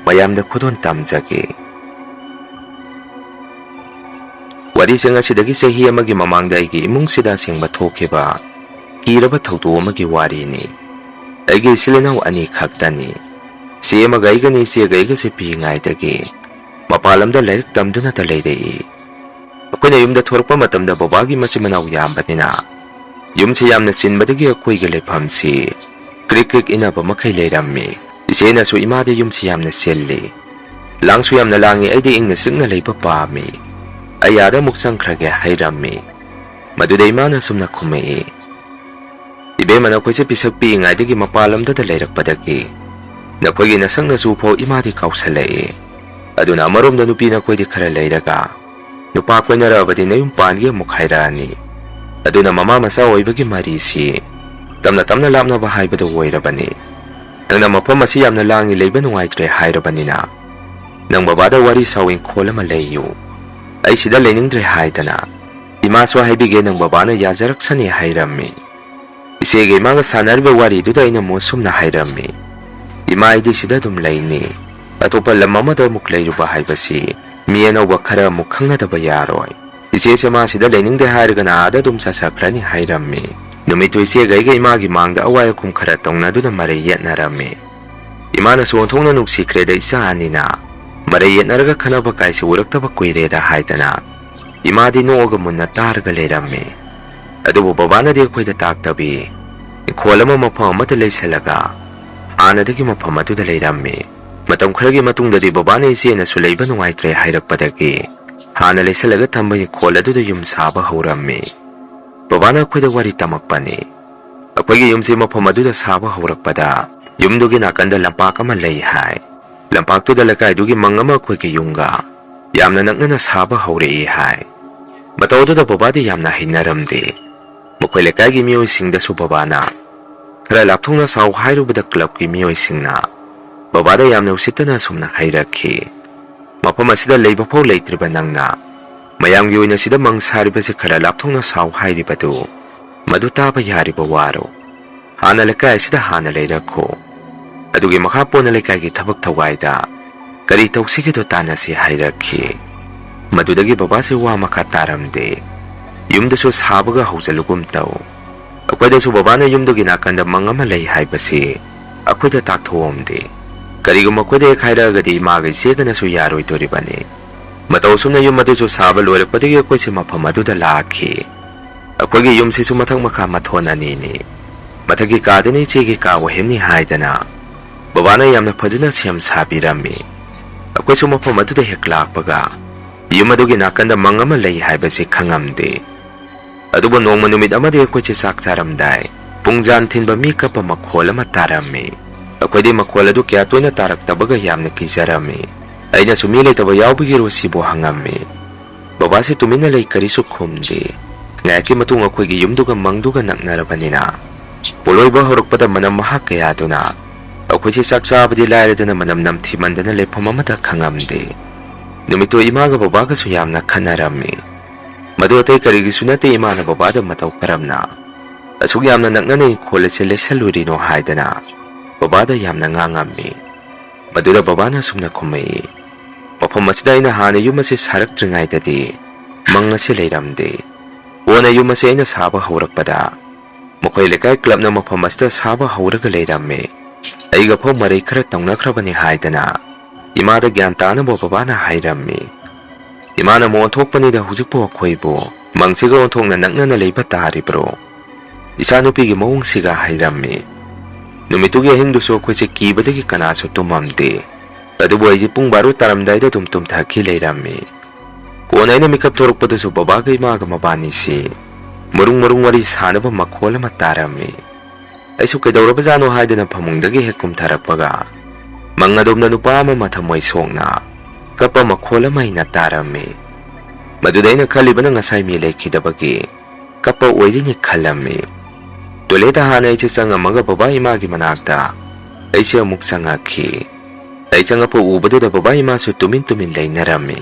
ꯃꯌꯥꯝꯗ ꯈꯨꯗꯣꯜ ꯇꯝꯖꯒꯦ꯫ ꯋꯥꯔꯤꯁꯤꯡ ꯑꯁꯤꯗꯒꯤ ꯆꯍꯤ ꯑꯃꯒꯤ ꯃꯃꯥꯡꯗ ꯑꯩꯒꯤ ꯏꯃꯨꯡꯁꯤꯗ ꯑꯁꯦꯡꯕ ꯊꯣꯛꯈꯤꯕ ꯀꯤꯔꯕ ꯊꯧꯗꯣꯛ ꯑꯃꯒꯤ ꯋꯥꯔꯤꯅꯤ꯫ ꯑꯩꯒꯤ ꯏꯆꯤꯜ ꯏꯅꯥꯎ ꯑꯅꯤ ꯈꯛꯇꯅꯤ꯫ ꯏꯆꯦ ꯑꯃꯒ ꯑꯩꯒꯅꯤ꯫ ꯏꯆꯦꯒ ꯑꯩꯒꯁꯦ ꯄꯤꯛꯏꯉꯩꯗꯒꯤ ꯃꯄꯥꯟ ꯂꯝꯗ ꯂꯥꯏꯔꯤꯛ ꯇꯝꯗꯨꯅꯇ ꯂꯩꯔꯛꯏ꯫ ꯑꯩꯈꯣꯏꯅ ꯌꯨꯝꯗ ꯊꯣꯔꯛꯄ ꯃꯇꯝꯗ ꯕꯕꯥꯒꯤ ꯃꯆꯤꯟ ꯃꯅꯥꯎ ꯌꯥꯝꯕꯅꯤꯅ ꯌꯨꯝꯁꯤ ꯌꯥꯝꯅ ꯆꯤꯟꯕꯗꯒꯤ ꯑꯩꯈꯣꯏꯒꯤ ꯂꯩꯐꯝꯁꯤ ꯀ꯭ꯔꯤꯛ ꯀ꯭ꯔꯤꯛ ꯏꯟꯅꯕ ꯃꯈꯩ ꯂꯩꯔꯝꯃꯤ꯫ ꯏꯆꯦꯅꯁꯨ ꯏꯃꯥꯗ ꯌꯨꯝꯁꯤ ꯌꯥꯝꯅ ꯆꯤꯜꯂꯤ꯫ ꯂꯥꯡꯁꯨ ꯌꯥꯝꯅ ꯂꯥꯡꯉꯤ꯫ ꯑꯩꯗꯤ ꯏꯪꯅ ꯆꯤꯛꯅ ꯂꯩꯕ ꯄꯥꯝꯃꯤ꯫ ꯑꯩ ꯑꯥꯗ ꯑꯃꯨꯛ ꯆꯪꯈ꯭ꯔꯒꯦ ꯍꯥꯏꯔꯝꯃꯤ꯫ ꯃꯗꯨꯗ ꯏꯃꯥꯅ ꯑꯁꯨꯝꯅ ꯈꯨꯝꯃꯛꯏ, "ꯏꯕꯦꯝꯃ, ꯅꯈꯣꯏꯁꯦ ꯄꯤꯁꯛ ꯄꯤꯛꯏꯉꯩꯗꯒꯤ ꯃꯄꯥꯟ ꯂꯝꯗꯗ ꯂꯩꯔꯛꯄꯗꯒꯤ ꯅꯈꯣꯏꯒꯤ ꯅꯁꯛ ꯅꯆꯨ ꯐꯥꯎ ꯏꯃꯥꯗꯤ ꯀꯥꯎꯁꯜꯂꯛꯏ꯫ ꯑꯗꯨꯅ ꯑꯃꯔꯣꯝꯗ ꯅꯨꯄꯤ ꯅꯈꯣꯏꯗꯤ ꯈꯔ ꯂꯩꯔꯒ ꯅꯨꯄꯥ ꯀꯣꯏꯅꯔꯛꯑꯕꯗꯤ ꯅꯌꯨꯝ ꯄꯥꯟꯒꯦ ꯑꯃꯨꯛ ꯍꯥꯏꯔꯛꯑꯅꯤ꯫ ꯑꯗꯨꯅ ꯃꯃꯥ ꯃꯆꯥ ꯑꯣꯏꯕꯒꯤ ꯃꯔꯤꯁꯤ ꯇꯞꯅ ꯇꯞꯅ ꯂꯥꯞꯅꯕ ꯍꯥꯏꯕꯗꯨ ꯑꯣꯏꯔꯕꯅꯤ꯫ ꯅꯪꯅ ꯃꯐꯝ ꯑꯁꯤ ꯌꯥꯝꯅ ꯂꯥꯡꯉꯤ, ꯂꯩꯕ ꯅꯨꯡꯉꯥꯏꯇ꯭ꯔꯦ ꯍꯥꯏꯔꯕꯅꯤꯅ ꯅꯪ ꯕꯕꯥꯗ ꯋꯥꯔꯤ ꯁꯥꯎ, ꯏꯪꯈꯣꯜ ꯑꯃ ꯂꯩꯌꯨ꯫ ꯑꯩ ꯁꯤꯗ ꯂꯩꯅꯤꯡꯗ꯭ꯔꯦ ꯍꯥꯏꯗꯅ ꯏꯃꯥꯁꯨ ꯍꯥꯏꯕꯤꯒꯦ, ꯅꯪ ꯕꯕꯥꯅ ꯌꯥꯖꯔꯛꯁꯅꯤ" ꯍꯥꯏꯔꯝꯃꯤ꯫ ꯏꯆꯦꯒ ꯏꯃꯥꯒ ꯁꯥꯟꯅꯔꯤꯕ ꯋꯥꯔꯤꯗꯨꯗ ꯑꯩꯅ ꯃꯣꯁꯨꯝꯅ ꯍꯥꯏꯔꯝꯃꯤ, "ꯏꯃꯥ, ꯑꯩꯗꯤ ꯁꯤꯗ ꯑꯗꯨꯝ ꯂꯩꯅꯤ꯫ ꯑꯇꯣꯞꯄ ꯂꯝ ꯑꯃꯗ ꯑꯃꯨꯛ ꯂꯩꯔꯨꯕ ꯍꯥꯏꯕꯁꯤ ꯃꯤ ꯑꯅꯧꯕ ꯈꯔ ꯑꯃꯨꯛ ꯈꯪꯅꯗꯕ ꯌꯥꯔꯣꯏ꯫ ꯏꯆꯦꯁꯦ ꯃꯥ ꯁꯤꯗ ꯂꯩꯅꯤꯡꯗꯦ ꯍꯥꯏꯔꯒꯅ ꯑꯥꯗ ꯑꯗꯨꯝ ꯆꯠꯆꯈ꯭ꯔꯅꯤ" ꯍꯥꯏꯔꯝꯃꯤ꯫ ꯅꯨꯃꯤꯠꯇꯨ ꯏꯆꯦꯒ ꯑꯩꯒ ꯏꯃꯥꯒꯤ ꯃꯥꯡꯗ ꯑꯋꯥꯏ ꯑꯈꯨꯝ ꯈꯔ ꯇꯧꯅꯗꯨꯅ ꯃꯔꯩ ꯌꯦꯠꯅꯔꯝꯃꯤ꯫ ꯏꯃꯥꯅꯁꯨ ꯑꯣꯟꯊꯣꯛꯅ ꯅꯨꯡꯁꯤꯈ꯭ꯔꯦꯗ ꯏꯆꯥ ꯑꯅꯤꯅ꯫ ꯃꯔꯩ ꯌꯦꯠꯅꯔꯒ ꯈꯠꯅꯕ ꯀꯥꯏꯁꯤ ꯎꯔꯛꯇꯕ ꯀꯨꯏꯔꯦꯗ ꯍꯥꯏꯗꯅ ꯏꯃꯥꯗꯤ ꯅꯣꯛꯑꯒ ꯃꯨꯟꯅ ꯇꯥꯔꯒ ꯂꯩꯔꯝꯃꯤ꯫ ꯑꯗꯨꯕꯨ ꯕꯕꯥꯅꯗꯤ ꯑꯩꯈꯣꯏꯗ ꯇꯥꯛꯇꯕꯤ, ꯏꯪꯈꯣꯜ ꯑꯃ ꯃꯐꯝ ꯑꯃꯗ ꯂꯩꯁꯜꯂꯒ ꯍꯥꯟꯅꯗꯒꯤ ꯃꯐꯝ ꯑꯗꯨꯗ ꯂꯩꯔꯝꯃꯤ꯫ ꯃꯇꯝ ꯈꯔꯒꯤ ꯃꯇꯨꯡꯗꯗꯤ ꯕꯕꯥꯅ ꯏꯆꯦꯅꯁꯨ ꯂꯩꯕ ꯅꯨꯡꯉꯥꯏꯇ꯭ꯔꯦ ꯍꯥꯏꯔꯛꯄꯗꯒꯤ ꯍꯥꯟꯅ ꯂꯩꯁꯜꯂꯒ ꯊꯝꯕ ꯏꯪꯈꯣꯜ ꯑꯗꯨꯗ ꯌꯨꯝ ꯁꯥꯕ ꯍꯧꯔꯝꯃꯤ꯫ ꯕꯕꯥꯅ ꯑꯩꯈꯣꯏꯗ ꯋꯥꯔꯤ ꯇꯝꯃꯛꯄꯅꯤ꯫ ꯑꯩꯈꯣꯏꯒꯤ ꯌꯨꯝꯁꯤ ꯃꯐꯝ ꯑꯗꯨꯗ ꯁꯥꯕ ꯍꯧꯔꯛꯄꯗ ꯌꯨꯝꯗꯨꯒꯤ ꯅꯥꯀꯟꯗ ꯂꯝꯄꯥꯛ ꯑꯃ ꯂꯩ ꯍꯥꯏ꯫ ꯂꯝꯄꯥꯛꯇꯨꯗ ꯂꯩꯀꯥꯏꯗꯨꯒꯤ ꯃꯪ ꯑꯃ ꯑꯩꯈꯣꯏꯒꯤ ꯌꯨꯝꯒ ꯌꯥꯝꯅ ꯅꯛꯅꯅ ꯁꯥꯕ ꯍꯧꯔꯛꯏ ꯍꯥꯏ꯫ ꯃꯇꯧ ꯑꯗꯨꯗ ꯕꯕꯥꯗꯤ ꯌꯥꯝꯅ ꯍꯩꯅꯔꯝꯗꯦ꯫ ꯃꯈꯣꯏ ꯂꯩꯀꯥꯏꯒꯤ ꯃꯤꯑꯣꯏꯁꯤꯡꯗꯁꯨ ꯕꯕꯥꯅ ꯈꯔ ꯂꯥꯞꯊꯣꯛꯅ ꯁꯥꯎ ꯍꯥꯏꯔꯨꯕꯗ ꯀ꯭ꯂꯕꯀꯤ ꯃꯤꯑꯣꯏꯁꯤꯡꯅ ꯕꯕꯥꯗ ꯌꯥꯝꯅ ꯎꯁꯤꯠꯇꯅ ꯑꯁꯨꯝꯅ ꯍꯥꯏꯔꯛꯈꯤ, "ꯃꯐꯝ ꯑꯁꯤꯗ ꯂꯩꯕ ꯐꯥꯎ ꯂꯩꯇ꯭ꯔꯤꯕ ꯅꯪꯅ ꯃꯌꯥꯝꯒꯤ ꯑꯣꯏꯅ ꯁꯤꯗ ꯃꯪ ꯁꯥꯔꯤꯕꯁꯤ ꯈꯔ ꯂꯥꯞꯊꯣꯛꯅ ꯁꯥꯎ ꯍꯥꯏꯔꯤꯕꯗꯨ ꯃꯗꯨ ꯇꯥꯕ ꯌꯥꯔꯤꯕ ꯋꯥꯔꯣ? ꯍꯥꯟꯅ ꯂꯩꯀꯥꯏ ꯑꯁꯤꯗ ꯍꯥꯟꯅ ꯂꯩꯔꯛꯈꯣ꯫ ꯑꯗꯨꯒꯤ ꯃꯈꯥ ꯄꯣꯟꯅ ꯂꯩꯀꯥꯏꯒꯤ ꯊꯕꯛ ꯊꯧꯒꯥꯏꯗ ꯀꯔꯤ ꯇꯧꯁꯤꯒꯦꯗꯣ ꯇꯥꯟꯅꯁꯤ" ꯍꯥꯏꯔꯛꯈꯤ꯫ ꯃꯗꯨꯗꯒꯤ ꯕꯕꯥꯁꯦ ꯋꯥ ꯃꯈꯥ ꯇꯥꯔꯝꯗꯦ꯫ ꯌꯨꯝꯗꯁꯨ ꯁꯥꯕꯒ ꯍꯧꯖꯤꯜꯂꯨꯒꯨꯝ ꯇꯧ꯫ ꯑꯩꯈꯣꯏꯗꯁꯨ ꯕꯕꯥꯅ ꯌꯨꯝꯗꯨꯒꯤ ꯅꯥꯀꯟꯗ ꯃꯪ ꯑꯃ ꯂꯩ ꯍꯥꯏꯕꯁꯤ ꯑꯩꯈꯣꯏꯗ ꯇꯥꯛꯊꯣꯛꯑꯝꯗꯦ꯫ ꯀꯔꯤꯒꯨꯝꯕ ꯑꯩꯈꯣꯏꯗ ꯍꯦꯛ ꯍꯥꯏꯔꯛꯑꯒꯗꯤ ꯏꯃꯥꯒ ꯏꯆꯦꯒꯅꯁꯨ ꯌꯥꯔꯣꯏꯗꯣꯔꯤꯕꯅꯤ꯫ ꯃꯇꯧ ꯑꯁꯨꯝꯅ ꯌꯨꯝ ꯑꯗꯨꯁꯨ ꯁꯥꯕ ꯂꯣꯏꯔꯛꯄꯗꯒꯤ ꯑꯩꯈꯣꯏꯁꯦ ꯃꯐꯝ ꯑꯗꯨꯗ ꯂꯥꯛꯈꯤ꯫ ꯑꯩꯈꯣꯏꯒꯤ ꯌꯨꯝꯁꯤꯁꯨ ꯃꯊꯛ ꯃꯈꯥ ꯃꯊꯣꯟ ꯑꯅꯤꯅꯤ꯫ ꯃꯊꯛꯀꯤ ꯀꯥꯗꯅ ꯏꯆꯦꯒꯤ ꯀꯥ ꯑꯣꯏꯍꯟꯅꯤ ꯍꯥꯏꯗꯅ ꯕꯕꯥꯅ ꯌꯥꯝꯅ ꯐꯖꯅ ꯁꯦꯝ ꯁꯥꯕꯤꯔꯝꯃꯤ꯫ ꯑꯩꯈꯣꯏꯁꯨ ꯃꯐꯝ ꯑꯗꯨꯗ ꯍꯦꯛ ꯂꯥꯛꯄꯒ ꯌꯨꯝ ꯑꯗꯨꯒꯤ ꯅꯥꯀꯟꯗ ꯃꯪ ꯑꯃ ꯂꯩ ꯍꯥꯏꯕꯁꯤ ꯈꯪꯉꯝꯗꯦ꯫ ꯑꯗꯨꯕꯨ ꯅꯣꯡꯃ ꯅꯨꯃꯤꯠ ꯑꯃꯗꯤ ꯑꯩꯈꯣꯏꯁꯦ ꯆꯥꯛ ꯆꯥꯔꯝꯗꯥꯏ ꯄꯨꯡꯖꯥꯟ ꯊꯤꯟꯕ ꯃꯤ ꯀꯞꯄ ꯃꯈꯣꯜ ꯑꯃ ꯇꯥꯔꯝꯃꯤ꯫ ꯑꯩꯈꯣꯏꯗꯤ ꯃꯈꯣꯜ ꯑꯗꯨ ꯀꯌꯥ ꯇꯣꯏꯅ ꯇꯥꯔꯛꯇꯕꯒ ꯌꯥꯝꯅ ꯀꯤꯖꯔꯝꯃꯤ꯫ ꯑꯩꯅꯁꯨ "ꯃꯤ ꯂꯩꯇꯕ ꯌꯥꯎꯕꯒꯤꯔꯣ ꯁꯤꯕꯨ?" ꯍꯪꯉꯝꯃꯤ꯫ ꯕꯕꯥꯁꯤ ꯇꯨꯃꯤꯟꯅ ꯂꯩ, ꯀꯔꯤꯁꯨ ꯈꯨꯝꯗꯦ꯫ ꯉꯥꯏꯍꯥꯛꯀꯤ ꯃꯇꯨꯡ ꯑꯩꯈꯣꯏꯒꯤ ꯌꯨꯝꯗꯨꯒ ꯃꯪꯗꯨꯒ ꯅꯛꯅꯔꯕꯅꯤꯅ ꯄꯣꯠꯂꯣꯏꯕ ꯍꯧꯔꯛꯄꯗ ꯃꯅꯝ ꯃꯍꯥ ꯀꯌꯥꯗꯨꯅ ꯑꯩꯈꯣꯏꯁꯦ ꯆꯥꯛ ꯆꯥꯕꯗꯤ ꯂꯥꯏꯔꯗꯅ ꯃꯅꯝ ꯅꯝꯊꯤꯃꯟꯗꯅ ꯂꯩꯐꯝ ꯑꯃꯠꯇ ꯈꯪꯉꯝꯗꯦ꯫ ꯅꯨꯃꯤꯠꯇꯨ ꯏꯃꯥꯒ ꯕꯕꯥꯒꯁꯨ ꯌꯥꯝꯅ ꯈꯟꯅꯔꯝꯃꯤ꯫ ꯃꯗꯨ ꯑꯇꯩ ꯀꯔꯤꯒꯤꯁꯨ ꯅꯠꯇꯦ, ꯏꯃꯥꯅ ꯕꯕꯥꯗ ꯃꯇꯧ ꯀꯔꯝꯅ ꯑꯁꯨꯛ ꯌꯥꯝꯅ ꯅꯛꯅꯅ ꯏꯪꯈꯣꯜ ꯑꯁꯤ ꯂꯩꯁꯜꯂꯨꯔꯤꯅꯣ ꯍꯥꯏꯗꯅ ꯕꯕꯥꯗ ꯌꯥꯝꯅ ꯉꯥꯡꯉꯝꯃꯤ꯫ ꯃꯗꯨꯗ ꯕꯕꯥꯅ ꯑꯁꯨꯝꯅ ꯈꯨꯝꯃꯛꯏ, "ꯃꯐꯝ ꯑꯁꯤꯗ ꯑꯩꯅ ꯍꯥꯟꯅ ꯌꯨꯝ ꯑꯁꯤ ꯁꯥꯔꯛꯇ꯭ꯔꯤꯉꯩꯗꯗꯤ ꯃꯪ ꯑꯁꯤ ꯂꯩꯔꯝꯗꯦ꯫ ꯀꯣꯟꯅ ꯌꯨꯝ ꯑꯁꯤ ꯑꯩꯅ ꯁꯥꯕ ꯍꯧꯔꯛꯄꯗ ꯃꯈꯣꯏ ꯂꯩꯀꯥꯏ ꯀ꯭ꯂꯕꯅ ꯃꯐꯝ ꯑꯁꯤꯗ ꯁꯥꯕ ꯍꯧꯔꯒ ꯂꯩꯔꯝꯃꯤ꯫ ꯑꯩꯒ ꯐꯥꯎ ꯃꯔꯩ ꯈꯔ ꯇꯧꯅꯈ꯭ꯔꯕꯅꯤ" ꯍꯥꯏꯗꯅ ꯏꯃꯥꯗ ꯒ꯭ꯌꯥꯟ ꯇꯥꯅꯕ ꯕꯕꯥꯅ ꯍꯥꯏꯔꯝꯃꯤ꯫ ꯏꯃꯥꯅ ꯑꯃꯨꯛ ꯑꯣꯟꯊꯣꯛꯄꯅꯤꯗ, "ꯍꯧꯖꯤꯛꯄꯨ ꯑꯩꯈꯣꯏꯕꯨ ꯃꯪꯁꯤꯒ ꯑꯣꯟꯊꯣꯛꯅ ꯅꯛꯅꯅ ꯂꯩꯕ ꯇꯥꯔꯤꯕ꯭ꯔꯣ? ꯏꯆꯥꯅꯨꯄꯤꯒꯤ ꯃꯑꯣꯡꯁꯤꯒ" ꯍꯥꯏꯔꯝꯃꯤ꯫ ꯅꯨꯃꯤꯠꯇꯨꯒꯤ ꯑꯍꯤꯡꯗꯨꯁꯨ ꯑꯩꯈꯣꯏꯁꯦ ꯀꯤꯕꯗꯒꯤ ꯀꯅꯥꯁꯨ ꯇꯨꯝꯃꯝꯗꯦ꯫ ꯑꯗꯨꯕꯨ ꯑꯩꯗꯤ ꯄꯨꯡ ꯕꯥꯔꯣ ꯇꯥꯔꯝꯗꯥꯏꯗ ꯑꯗꯨꯝ ꯇꯨꯝꯊꯈꯤ ꯂꯩꯔꯝꯃꯤ꯫ ꯀꯣꯟꯅ ꯑꯩꯅ ꯃꯤꯀꯞ ꯊꯣꯔꯛꯄꯗꯁꯨ ꯕꯕꯥꯒ ꯏꯃꯥꯒ ꯃꯕꯥꯅꯤꯁꯤ ꯃꯔꯨꯡ ꯃꯔꯨꯡ ꯋꯥꯔꯤ ꯁꯥꯟꯅꯕ ꯃꯈꯣꯜ ꯑꯃ ꯇꯥꯔꯝꯃꯤ꯫ ꯑꯩꯁꯨ ꯀꯩꯗꯧꯔꯕꯖꯥꯠꯅꯣ ꯍꯥꯏꯗꯅ ꯐꯃꯨꯡꯗꯒꯤ ꯍꯦꯛ ꯀꯨꯝꯊꯔꯛꯄꯒ ꯃꯪ ꯑꯗꯣꯝꯗ ꯅꯨꯄꯥ ꯑꯃ ꯃꯊꯃꯣꯏ ꯁꯣꯛꯅ ꯀꯞꯄ ꯃꯈꯣꯜ ꯑꯃ ꯑꯩꯅ ꯇꯥꯔꯝꯃꯤ꯫ ꯃꯗꯨꯗ ꯑꯩꯅ ꯈꯜꯂꯤꯕꯅ ꯉꯁꯥꯏ ꯃꯤ ꯂꯩꯈꯤꯗꯕꯒꯤ ꯀꯞꯄ ꯑꯣꯏꯔꯤꯅꯤ ꯈꯜꯂꯝꯃꯤ꯫ ꯇꯣꯏꯂꯦꯠꯇ ꯍꯥꯟꯅ ꯑꯩꯁꯦ ꯆꯪꯉꯝꯃꯒ ꯕꯕꯥ ꯏꯃꯥꯒꯤ ꯃꯅꯥꯛꯇ ꯑꯩꯁꯦ ꯑꯃꯨꯛ ꯆꯪꯉꯛꯈꯤ꯫ ꯑꯩ ꯆꯪꯉꯛꯄ ꯎꯕꯗꯨꯗ ꯕꯕꯥ ꯏꯃꯥꯁꯨ ꯇꯨꯃꯤꯟ ꯇꯨꯃꯤꯟ ꯂꯩꯅꯔꯝꯃꯤ꯫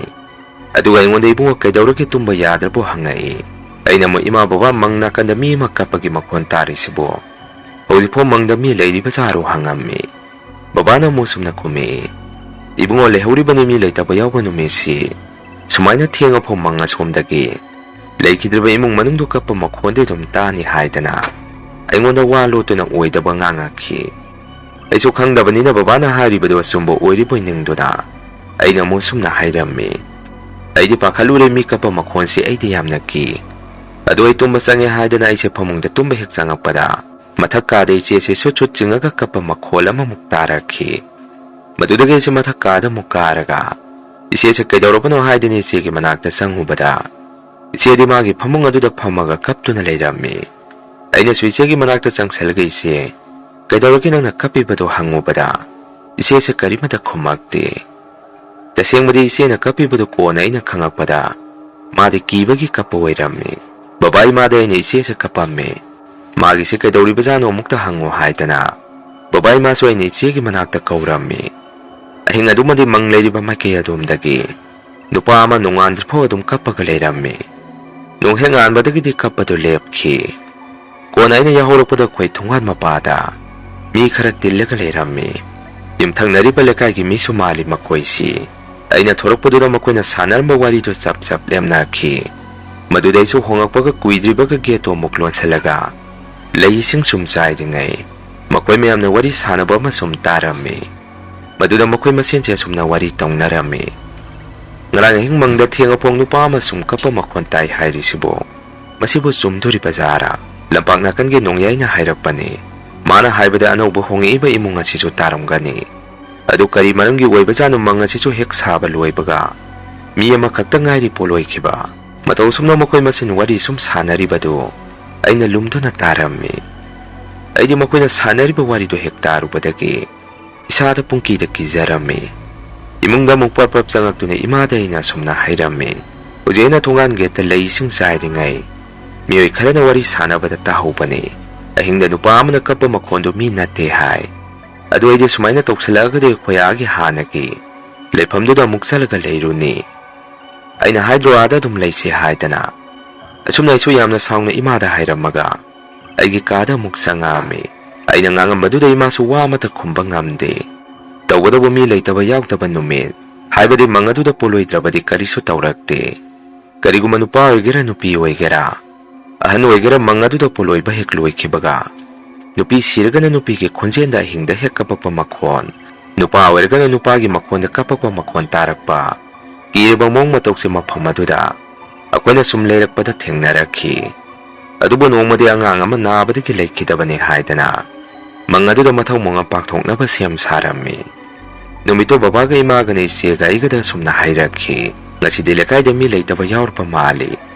ꯑꯗꯨꯒ ꯑꯩꯉꯣꯟꯗ "ꯏꯕꯨꯡꯉꯣ, ꯀꯩꯗꯧꯔꯒꯦ, ꯇꯨꯝꯕ ꯌꯥꯗ꯭ꯔꯕꯣ?" ꯍꯪꯉꯛꯏ꯫ ꯑꯩꯅ ꯑꯃꯨꯛ "ꯏꯃꯥ, ꯕꯕꯥ, ꯃꯪ ꯅꯥꯀꯟꯗ ꯃꯤ ꯑꯃ ꯀꯞꯄꯒꯤ ꯃꯈꯣꯟ ꯇꯥꯔꯤꯁꯤꯕꯣ? ꯍꯧꯖꯤꯛꯐꯥꯎ ꯃꯪꯗ ꯃꯤ ꯂꯩꯔꯤꯕ ꯖꯥꯔꯣ?" ꯍꯪꯉꯝꯃꯤ꯫ ꯕꯕꯥꯅ ꯑꯃꯨꯛ ꯁꯨꯝꯅ ꯈꯨꯝꯃꯛꯏ, "ꯏꯕꯨꯡꯉꯣ, ꯂꯩꯍꯧꯔꯤꯕꯅꯤ ꯃꯤ ꯂꯩꯇꯕ ꯌꯥꯎꯕ ꯅꯨꯃꯤꯠꯁꯤ꯫ ꯁꯨꯃꯥꯏꯅ ꯊꯦꯡꯉꯐꯥꯎ ꯃꯪ ꯑꯁꯣꯝꯗꯒꯤ ꯂꯩꯈꯤꯗ꯭ꯔꯕ ꯏꯃꯨꯡ ꯃꯅꯨꯡꯗꯨ ꯀꯞꯄ ꯃꯈꯣꯟꯗꯤ ꯑꯗꯨꯝ ꯇꯥꯅꯤ ꯍꯥꯏꯗꯅ ꯑꯩꯉꯣꯟꯗ ꯋꯥ ꯂꯣꯠꯇꯨꯅ ꯑꯣꯏꯗꯕ ꯉꯥꯡꯉꯛꯈꯤ꯫ ꯑꯩꯁꯨ ꯈꯪꯗꯕꯅꯤꯅ ꯕꯕꯥꯅ ꯍꯥꯏꯔꯤꯕꯗꯨ ꯑꯆꯨꯝꯕ ꯑꯣꯏꯔꯤꯕꯣꯏ ꯅꯤꯡꯗꯨꯅ ꯑꯩꯅ ꯑꯃꯨꯛ ꯁꯨꯝꯅ ꯍꯥꯏꯔꯝꯃꯤ꯫ ꯑꯩꯗꯤ ꯄꯥꯈꯠꯂꯨꯔꯦ, ꯃꯤ ꯀꯞꯄ ꯃꯈꯣꯟꯁꯤ ꯑꯩꯗꯤ ꯌꯥꯝꯅ ꯀꯤ꯫ ꯑꯗꯨ ꯑꯩ ꯇꯨꯝꯕ ꯆꯪꯉꯦ ꯍꯥꯏꯗꯅ ꯑꯩꯁꯦ ꯐꯃꯨꯡꯗ ꯇꯨꯝꯕ ꯍꯦꯛ ꯆꯪꯉꯛꯄꯗ ꯃꯊꯛ ꯀꯥꯗ ꯏꯆꯦꯁꯦ ꯁꯨꯠ ꯁꯨꯠ ꯆꯤꯡꯉꯒ ꯀꯞꯄ ꯃꯈꯣꯜ ꯑꯃꯃꯨꯛ ꯇꯥꯔꯛꯈꯤ꯫ ꯃꯗꯨꯗꯒꯤ ꯑꯩꯁꯦ ꯃꯊꯛ ꯀꯥꯗ ꯑꯃꯨꯛ ꯀꯥꯔꯒ ꯏꯆꯦꯁꯦ ꯀꯩꯗꯧꯔꯕꯅꯣ ꯍꯥꯏꯗꯅ ꯏꯆꯦꯒꯤ ꯃꯅꯥꯛꯇ ꯆꯪꯉꯨꯕꯗ ꯏꯆꯦꯗꯤ ꯃꯥꯒꯤ ꯐꯃꯨꯡ ꯑꯗꯨꯗ ꯐꯝꯃꯒ ꯀꯞꯇꯨꯅ ꯂꯩꯔꯝꯃꯤ꯫ ꯑꯩꯅꯁꯨ ꯏꯆꯦꯒꯤ ꯃꯅꯥꯛꯇ ꯆꯪꯁꯤꯜꯂꯒ "ꯏꯆꯦ, ꯀꯩꯗꯧꯔꯒꯦ ꯅꯪꯅ ꯀꯞꯄꯤꯕꯗꯣ?" ꯍꯪꯉꯨꯕꯗ ꯏꯆꯦꯁꯦ ꯀꯔꯤꯃꯠꯇ ꯈꯨꯝꯃꯛꯇꯦ꯫ ꯇꯁꯦꯡꯕꯗꯤ ꯏꯆꯦꯅ ꯀꯞꯄꯤꯕꯗꯨ ꯀꯣꯟꯅ ꯑꯩꯅ ꯈꯪꯉꯛꯄꯗ ꯃꯥꯗꯤ ꯀꯤꯕꯒꯤ ꯀꯞꯄ ꯑꯣꯏꯔꯝꯃꯤ꯫ ꯕꯕꯥ ꯏꯃꯥꯗ ꯑꯩꯅ "ꯏꯆꯦꯁꯦ ꯀꯞꯄꯝꯃꯦ, ꯃꯥꯒꯤꯁꯦ ꯀꯩꯗꯧꯔꯤꯕꯖꯥꯠꯅꯣ ꯑꯃꯨꯛꯇ ꯍꯪꯉꯣ" ꯍꯥꯏꯗꯅ ꯕꯕꯥ ꯏꯃꯥꯁꯨ ꯑꯩꯅ ꯏꯆꯦꯒꯤ ꯃꯅꯥꯛꯇ ꯀꯧꯔꯝꯃꯤ꯫ ꯑꯍꯤꯡ ꯑꯗꯨꯃꯗꯤ ꯃꯪ ꯂꯩꯔꯤꯕ ꯃꯥꯏꯀꯩ ꯑꯗꯣꯝꯗꯒꯤ ꯅꯨꯄꯥ ꯑꯃ ꯅꯣꯡꯉꯥꯟꯗ꯭ꯔꯤꯐꯥꯎ ꯑꯗꯨꯝ ꯀꯞꯄꯒ ꯂꯩꯔꯝꯃꯤ꯫ ꯅꯣꯡ ꯍꯦꯛ ꯉꯥꯟꯕꯗꯒꯤꯗꯤ ꯀꯞꯄꯗꯨ ꯂꯦꯞꯈꯤ꯫ ꯀꯣꯟꯅ ꯑꯩꯅ ꯌꯥꯍꯧꯔꯛꯄꯗ ꯑꯩꯈꯣꯏ ꯊꯣꯡꯒꯥꯟ ꯃꯄꯥꯗ ꯃꯤ ꯈꯔ ꯇꯤꯜꯂꯒ ꯂꯩꯔꯝꯃꯤ꯫ ꯌꯨꯝꯊꯪꯅꯔꯤꯕ ꯂꯩꯀꯥꯏꯒꯤ ꯃꯤꯁꯨ ꯃꯥꯜꯂꯤ ꯃꯈꯣꯏꯁꯤ꯫ ꯑꯩꯅ ꯊꯣꯔꯛꯄꯗꯨꯗ ꯃꯈꯣꯏꯅ ꯁꯥꯟꯅꯔꯝꯕ ꯋꯥꯔꯤꯗꯨ ꯆꯞ ꯆꯞ ꯂꯦꯞꯅꯈꯤ꯫ ꯃꯗꯨꯗ ꯑꯩꯁꯨ ꯍꯣꯡꯉꯛꯄꯒ ꯀꯨꯏꯗ꯭ꯔꯤꯕꯒ ꯒꯦꯠꯇꯣ ꯑꯃꯨꯛ ꯂꯣꯟꯁꯤꯜꯂꯒ ꯂꯩ ꯏꯁꯤꯡ ꯁꯨꯝ ꯆꯥꯏꯔꯤꯉꯩ ꯃꯈꯣꯏ ꯃꯌꯥꯝꯅ ꯋꯥꯔꯤ ꯁꯥꯟꯅꯕ ꯑꯃ ꯁꯨꯝ ꯇꯥꯔꯝꯃꯤ꯫ ꯃꯗꯨꯗ ꯃꯈꯣꯏ ꯃꯁꯦꯟꯁꯦ ꯑꯁꯨꯝꯅ ꯋꯥꯔꯤ ꯇꯧꯅꯔꯝꯃꯤ꯫ "ꯉꯔꯥꯡ ꯑꯍꯤꯡ ꯃꯪꯗ ꯊꯦꯡꯉꯐꯥꯎ ꯅꯨꯄꯥ ꯑꯃ ꯁꯨꯝ ꯀꯞꯄ ꯃꯈꯣꯟ ꯇꯥꯏ ꯍꯥꯏꯔꯤꯁꯤꯕꯨ, ꯃꯁꯤꯕꯨ ꯆꯨꯝꯗꯣꯔꯤꯕ ꯖꯥꯔꯥ? ꯂꯝꯄꯥꯛ ꯅꯥꯀꯟꯒꯤ ꯅꯣꯡꯌꯥꯏꯅ ꯍꯥꯏꯔꯛꯄꯅꯤ꯫ ꯃꯥꯅ ꯍꯥꯏꯕꯗ ꯑꯅꯧꯕ ꯍꯣꯡꯉꯛꯏꯕ ꯏꯃꯨꯡ ꯑꯁꯤꯁꯨ ꯇꯥꯔꯝꯒꯅꯤ꯫ ꯑꯗꯨ ꯀꯔꯤ ꯃꯔꯝꯒꯤ ꯑꯣꯏꯕꯖꯥꯠꯅꯣ ꯃꯪ ꯑꯁꯤꯁꯨ ꯍꯦꯛ ꯁꯥꯕ ꯂꯣꯏꯕꯒ ꯃꯤ ꯑꯃꯈꯛꯇ ꯉꯥꯏꯔꯤ ꯄꯣꯂꯣꯏꯈꯤꯕ꯫ ꯃꯇꯧ ꯑꯁꯨꯝꯅ ꯃꯈꯣꯏ ꯃꯁꯦꯟ ꯋꯥꯔꯤ ꯁꯨꯝ ꯁꯥꯟꯅꯔꯤꯕꯗꯨ ꯑꯩꯅ ꯂꯨꯝꯗꯨꯅ ꯇꯥꯔꯝꯃꯤ꯫ ꯑꯩꯗꯤ ꯃꯈꯣꯏꯅ ꯁꯥꯟꯅꯔꯤꯕ ꯋꯥꯔꯤꯗꯨ ꯍꯦꯛ ꯇꯥꯔꯨꯕꯗꯒꯤ ꯏꯁꯥꯗ ꯄꯨꯡꯀꯤꯗ ꯀꯤꯖꯔꯝꯃꯤ꯫ ꯏꯃꯨꯡꯗ ꯑꯃꯨꯛ ꯄ꯭ꯔꯞ ꯄ꯭ꯔꯞ ꯆꯪꯉꯛꯇꯨꯅ ꯏꯃꯥꯗ ꯑꯩꯅ ꯑꯁꯨꯝꯅ ꯍꯥꯏꯔꯝꯃꯤ, "ꯍꯧꯖꯤꯛ ꯑꯩꯅ ꯊꯣꯡꯒꯥꯟ ꯒꯦꯠꯇ ꯂꯩ ꯏꯁꯤꯡ ꯆꯥꯏꯔꯤꯉꯩ ꯃꯤꯑꯣꯏ ꯈꯔꯅ ꯋꯥꯔꯤ ꯁꯥꯟꯅꯕꯗ ꯇꯥꯍꯧꯕꯅꯤ꯫ ꯑꯍꯤꯡꯗ ꯅꯨꯄꯥ ꯑꯃꯅ ꯀꯞꯄ ꯃꯈꯣꯟꯗꯨ ꯃꯤ ꯅꯠꯇꯦ ꯍꯥꯏ꯫ ꯑꯗꯨ ꯑꯩꯗꯤ ꯁꯨꯃꯥꯏꯅ ꯇꯧꯁꯤꯜꯂꯛꯑꯒꯗꯤ ꯑꯩꯈꯣꯏ ꯑꯥꯒꯤ ꯍꯥꯟꯅꯒꯤ ꯂꯩꯐꯝꯗꯨꯗ ꯑꯃꯨꯛ ꯆꯠꯂꯒ ꯂꯩꯔꯨꯅꯤ꯫ ꯑꯩꯅ ꯍꯥꯏꯗ꯭ꯔꯣ ꯑꯥꯗ ꯑꯗꯨꯝ ꯂꯩꯁꯦ ꯍꯥꯏꯗꯅ?" ꯑꯁꯨꯝꯅ ꯑꯩꯁꯨ ꯌꯥꯝꯅ ꯁꯥꯎꯅ ꯏꯃꯥꯗ ꯍꯥꯏꯔꯝꯃꯒ ꯑꯩꯒꯤ ꯀꯥꯗ ꯑꯃꯨꯛ ꯆꯪꯉꯛꯑꯝꯃꯤ꯫ ꯑꯩꯅ ꯉꯥꯡꯉꯝꯕꯗꯨꯗ ꯏꯃꯥꯁꯨ ꯋꯥ ꯑꯃꯠꯇ ꯈꯨꯝꯕ ꯉꯝꯗꯦ꯫ ꯇꯧꯒꯗꯧꯕ ꯃꯤ ꯂꯩꯇꯕ ꯌꯥꯎꯗꯕ ꯅꯨꯃꯤꯠ, ꯍꯥꯏꯕꯗꯤ ꯃꯪ ꯑꯗꯨꯗ ꯄꯣꯂꯣꯏꯗ꯭ꯔꯕꯗꯤ ꯀꯔꯤꯁꯨ ꯇꯧꯔꯛꯇꯦ꯫ ꯀꯔꯤꯒꯨꯝꯕ ꯅꯨꯄꯥ ꯑꯣꯏꯒꯦꯔꯥ ꯅꯨꯄꯤ ꯑꯣꯏꯒꯦꯔꯥ, ꯑꯍꯟ ꯑꯣꯏꯒꯦꯔꯥ, ꯃꯪ ꯑꯗꯨꯗ ꯄꯣꯂꯣꯏꯕ ꯍꯦꯛ ꯂꯣꯏꯈꯤꯕꯒ ꯅꯨꯄꯤ ꯁꯤꯔꯒꯅ ꯅꯨꯄꯤꯒꯤ ꯈꯣꯟꯖꯦꯜꯗ ꯑꯍꯤꯡꯗ ꯍꯦꯛ ꯀꯞꯄꯛꯄ ꯃꯈꯣꯟ, ꯅꯨꯄꯥ ꯑꯣꯏꯔꯒꯅ ꯅꯨꯄꯥꯒꯤ ꯃꯈꯣꯟꯗ ꯀꯞꯄꯛꯄ ꯃꯈꯣꯟ ꯇꯥꯔꯛꯄ, ꯀꯤꯔꯕ ꯃꯑꯣꯡ ꯃꯇꯧꯁꯦ ꯃꯐꯝ ꯑꯗꯨꯗ ꯑꯩꯈꯣꯏꯅ ꯁꯨꯝ ꯂꯩꯔꯛꯄꯗ ꯊꯦꯡꯅꯔꯛꯈꯤ꯫ ꯑꯗꯨꯕꯨ ꯅꯣꯡꯃꯗꯤ ꯑꯉꯥꯡ ꯑꯃ ꯅꯥꯕꯗꯒꯤ ꯂꯩꯈꯤꯗꯕꯅꯤ ꯍꯥꯏꯗꯅ ꯃꯪ ꯑꯗꯨꯗ ꯃꯊꯧ ꯃꯉꯝ ꯄꯥꯡꯊꯣꯛꯅꯕ ꯁꯦꯝ ꯁꯥꯔꯝꯃꯤ꯫ ꯅꯨꯃꯤꯠꯇꯨ ꯕꯕꯥꯒ ꯏꯃꯥꯒꯅ ꯏꯆꯦꯒ ꯑꯩꯒꯗ ꯑꯁꯨꯝꯅ ꯍꯥꯏꯔꯛꯈꯤ, "ꯉꯁꯤꯗꯤ ꯂꯩꯀꯥꯏꯗ ꯃꯤ ꯂꯩꯇꯕ ꯌꯥꯎꯔꯛꯄ ꯃꯥꯜꯂꯤ꯫